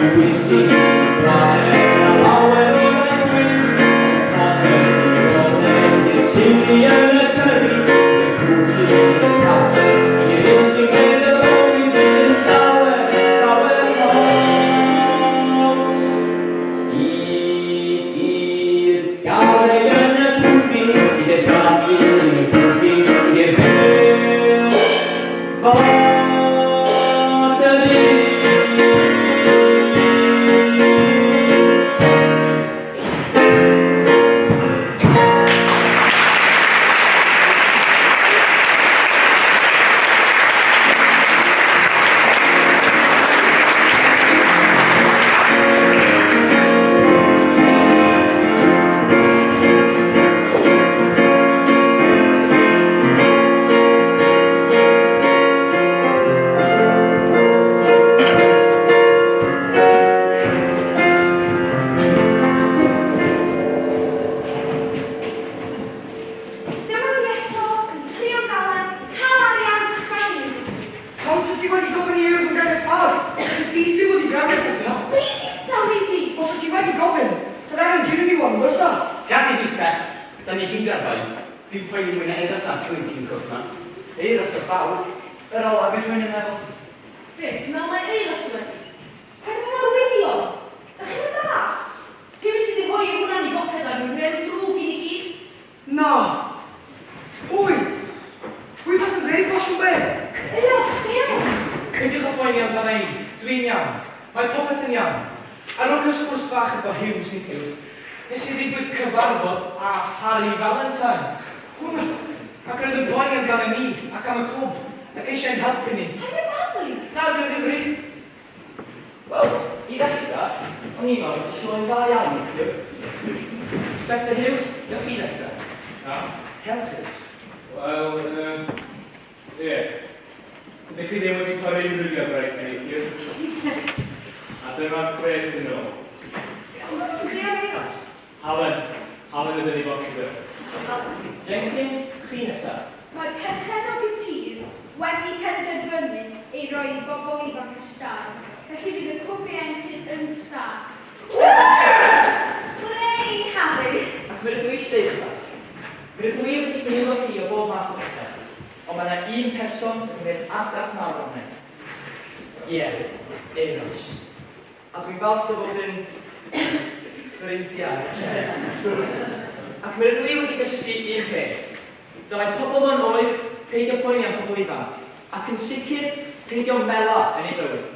Speaker 7: pwy sy'n mae yna lawer o rai gwyn, ond hanner digonedd i'r chili yn y curry, i'r cwsi yn y caws, i'r un sy'n gwneud y bywyd yn llawer, llawer haws. I'r garreg yn y pwdin, i'r glas yn y pwdin, i'r bil falle fi.
Speaker 3: Dyma ni eto yn trio galed, cael arian ac mae hyn yn digwydd.
Speaker 5: Ond sut ti wedi gofyn i Eos am ganiatâd? Ti sydd wedi drefnu'r peth yna.
Speaker 3: Rhy ddistaw, really.
Speaker 5: Os wyt ti wedi gofyn, sa'r angen gynnon ni wan, fysa?
Speaker 1: Gad i fi, Steff. Da ni gyd ar fai. Dwi'n poeni mwy na Euros na'r blinking cwrs 'ma. Euros o'r fawr. Yr olaf i rhywun yn meddwl.
Speaker 6: Be, ti'n meddwl mai Euros yw e? Paid â bod mor wirion. Da chi'm yn dallt? Rhywun sydd 'di rhoi hwnna yn ei boced o er mwyn rhoi enw drwg i ni gyd.
Speaker 5: Na. Pwy? Pwy fasa'n dweud ffasiwn beth?
Speaker 6: Euros, ti iawn?
Speaker 4: Peidiwch â phoeni amdana i, dwi'n iawn. Mae popeth yn iawn. Ar ôl cael sgwrs fach efo Hughes neithiwr, nes i ddigwydd cyfarfod â Harry Valentine. Hwnnw! Ac roedd yn poeni amdana ni ac am y clwb, ac eisiau ein helpu ni.
Speaker 6: Paid â malu!
Speaker 4: Na, dwi o ddifri.
Speaker 1: Wel, i ddechrau, o'n i'n meddwl bod y sioe'n dda iawn neithiwr. Inspector Hughes, newch chi ddechrau.
Speaker 9: Na?
Speaker 1: Cewch, Hughes.
Speaker 9: Wel, yym, ie. Dydych chi ddim wedi torri unrhyw gyfraith neithiwr. A dyma'r pres yn ôl.
Speaker 3: Ond maen nhw'n crio am Euros.
Speaker 9: Halen. Halen ydyn ni boced o.
Speaker 1: Jenkins, chi nesa.
Speaker 11: Mae perchennog y tir wedi penderfynu ei roi i bobl ifanc y stad, felly fydd y clwb ieuenctid yn saff.
Speaker 8: Hwrê, Harry!
Speaker 1: Ac mi rydw i eisiau deud rhywbeth. Mi rydw i wedi gwylio llu o bob math o bethau, ond mae yna un person wedi gwneud argraff mawr arna i. Ie, Euros. A dwi'n falch dy fod yn ffrindiau. Ac mi rydw i wedi dysgu un peth. Dylai pobl mewn oed peidio poeni am pobl ifanc, ac yn sicr peidio mela yn eu bywyd.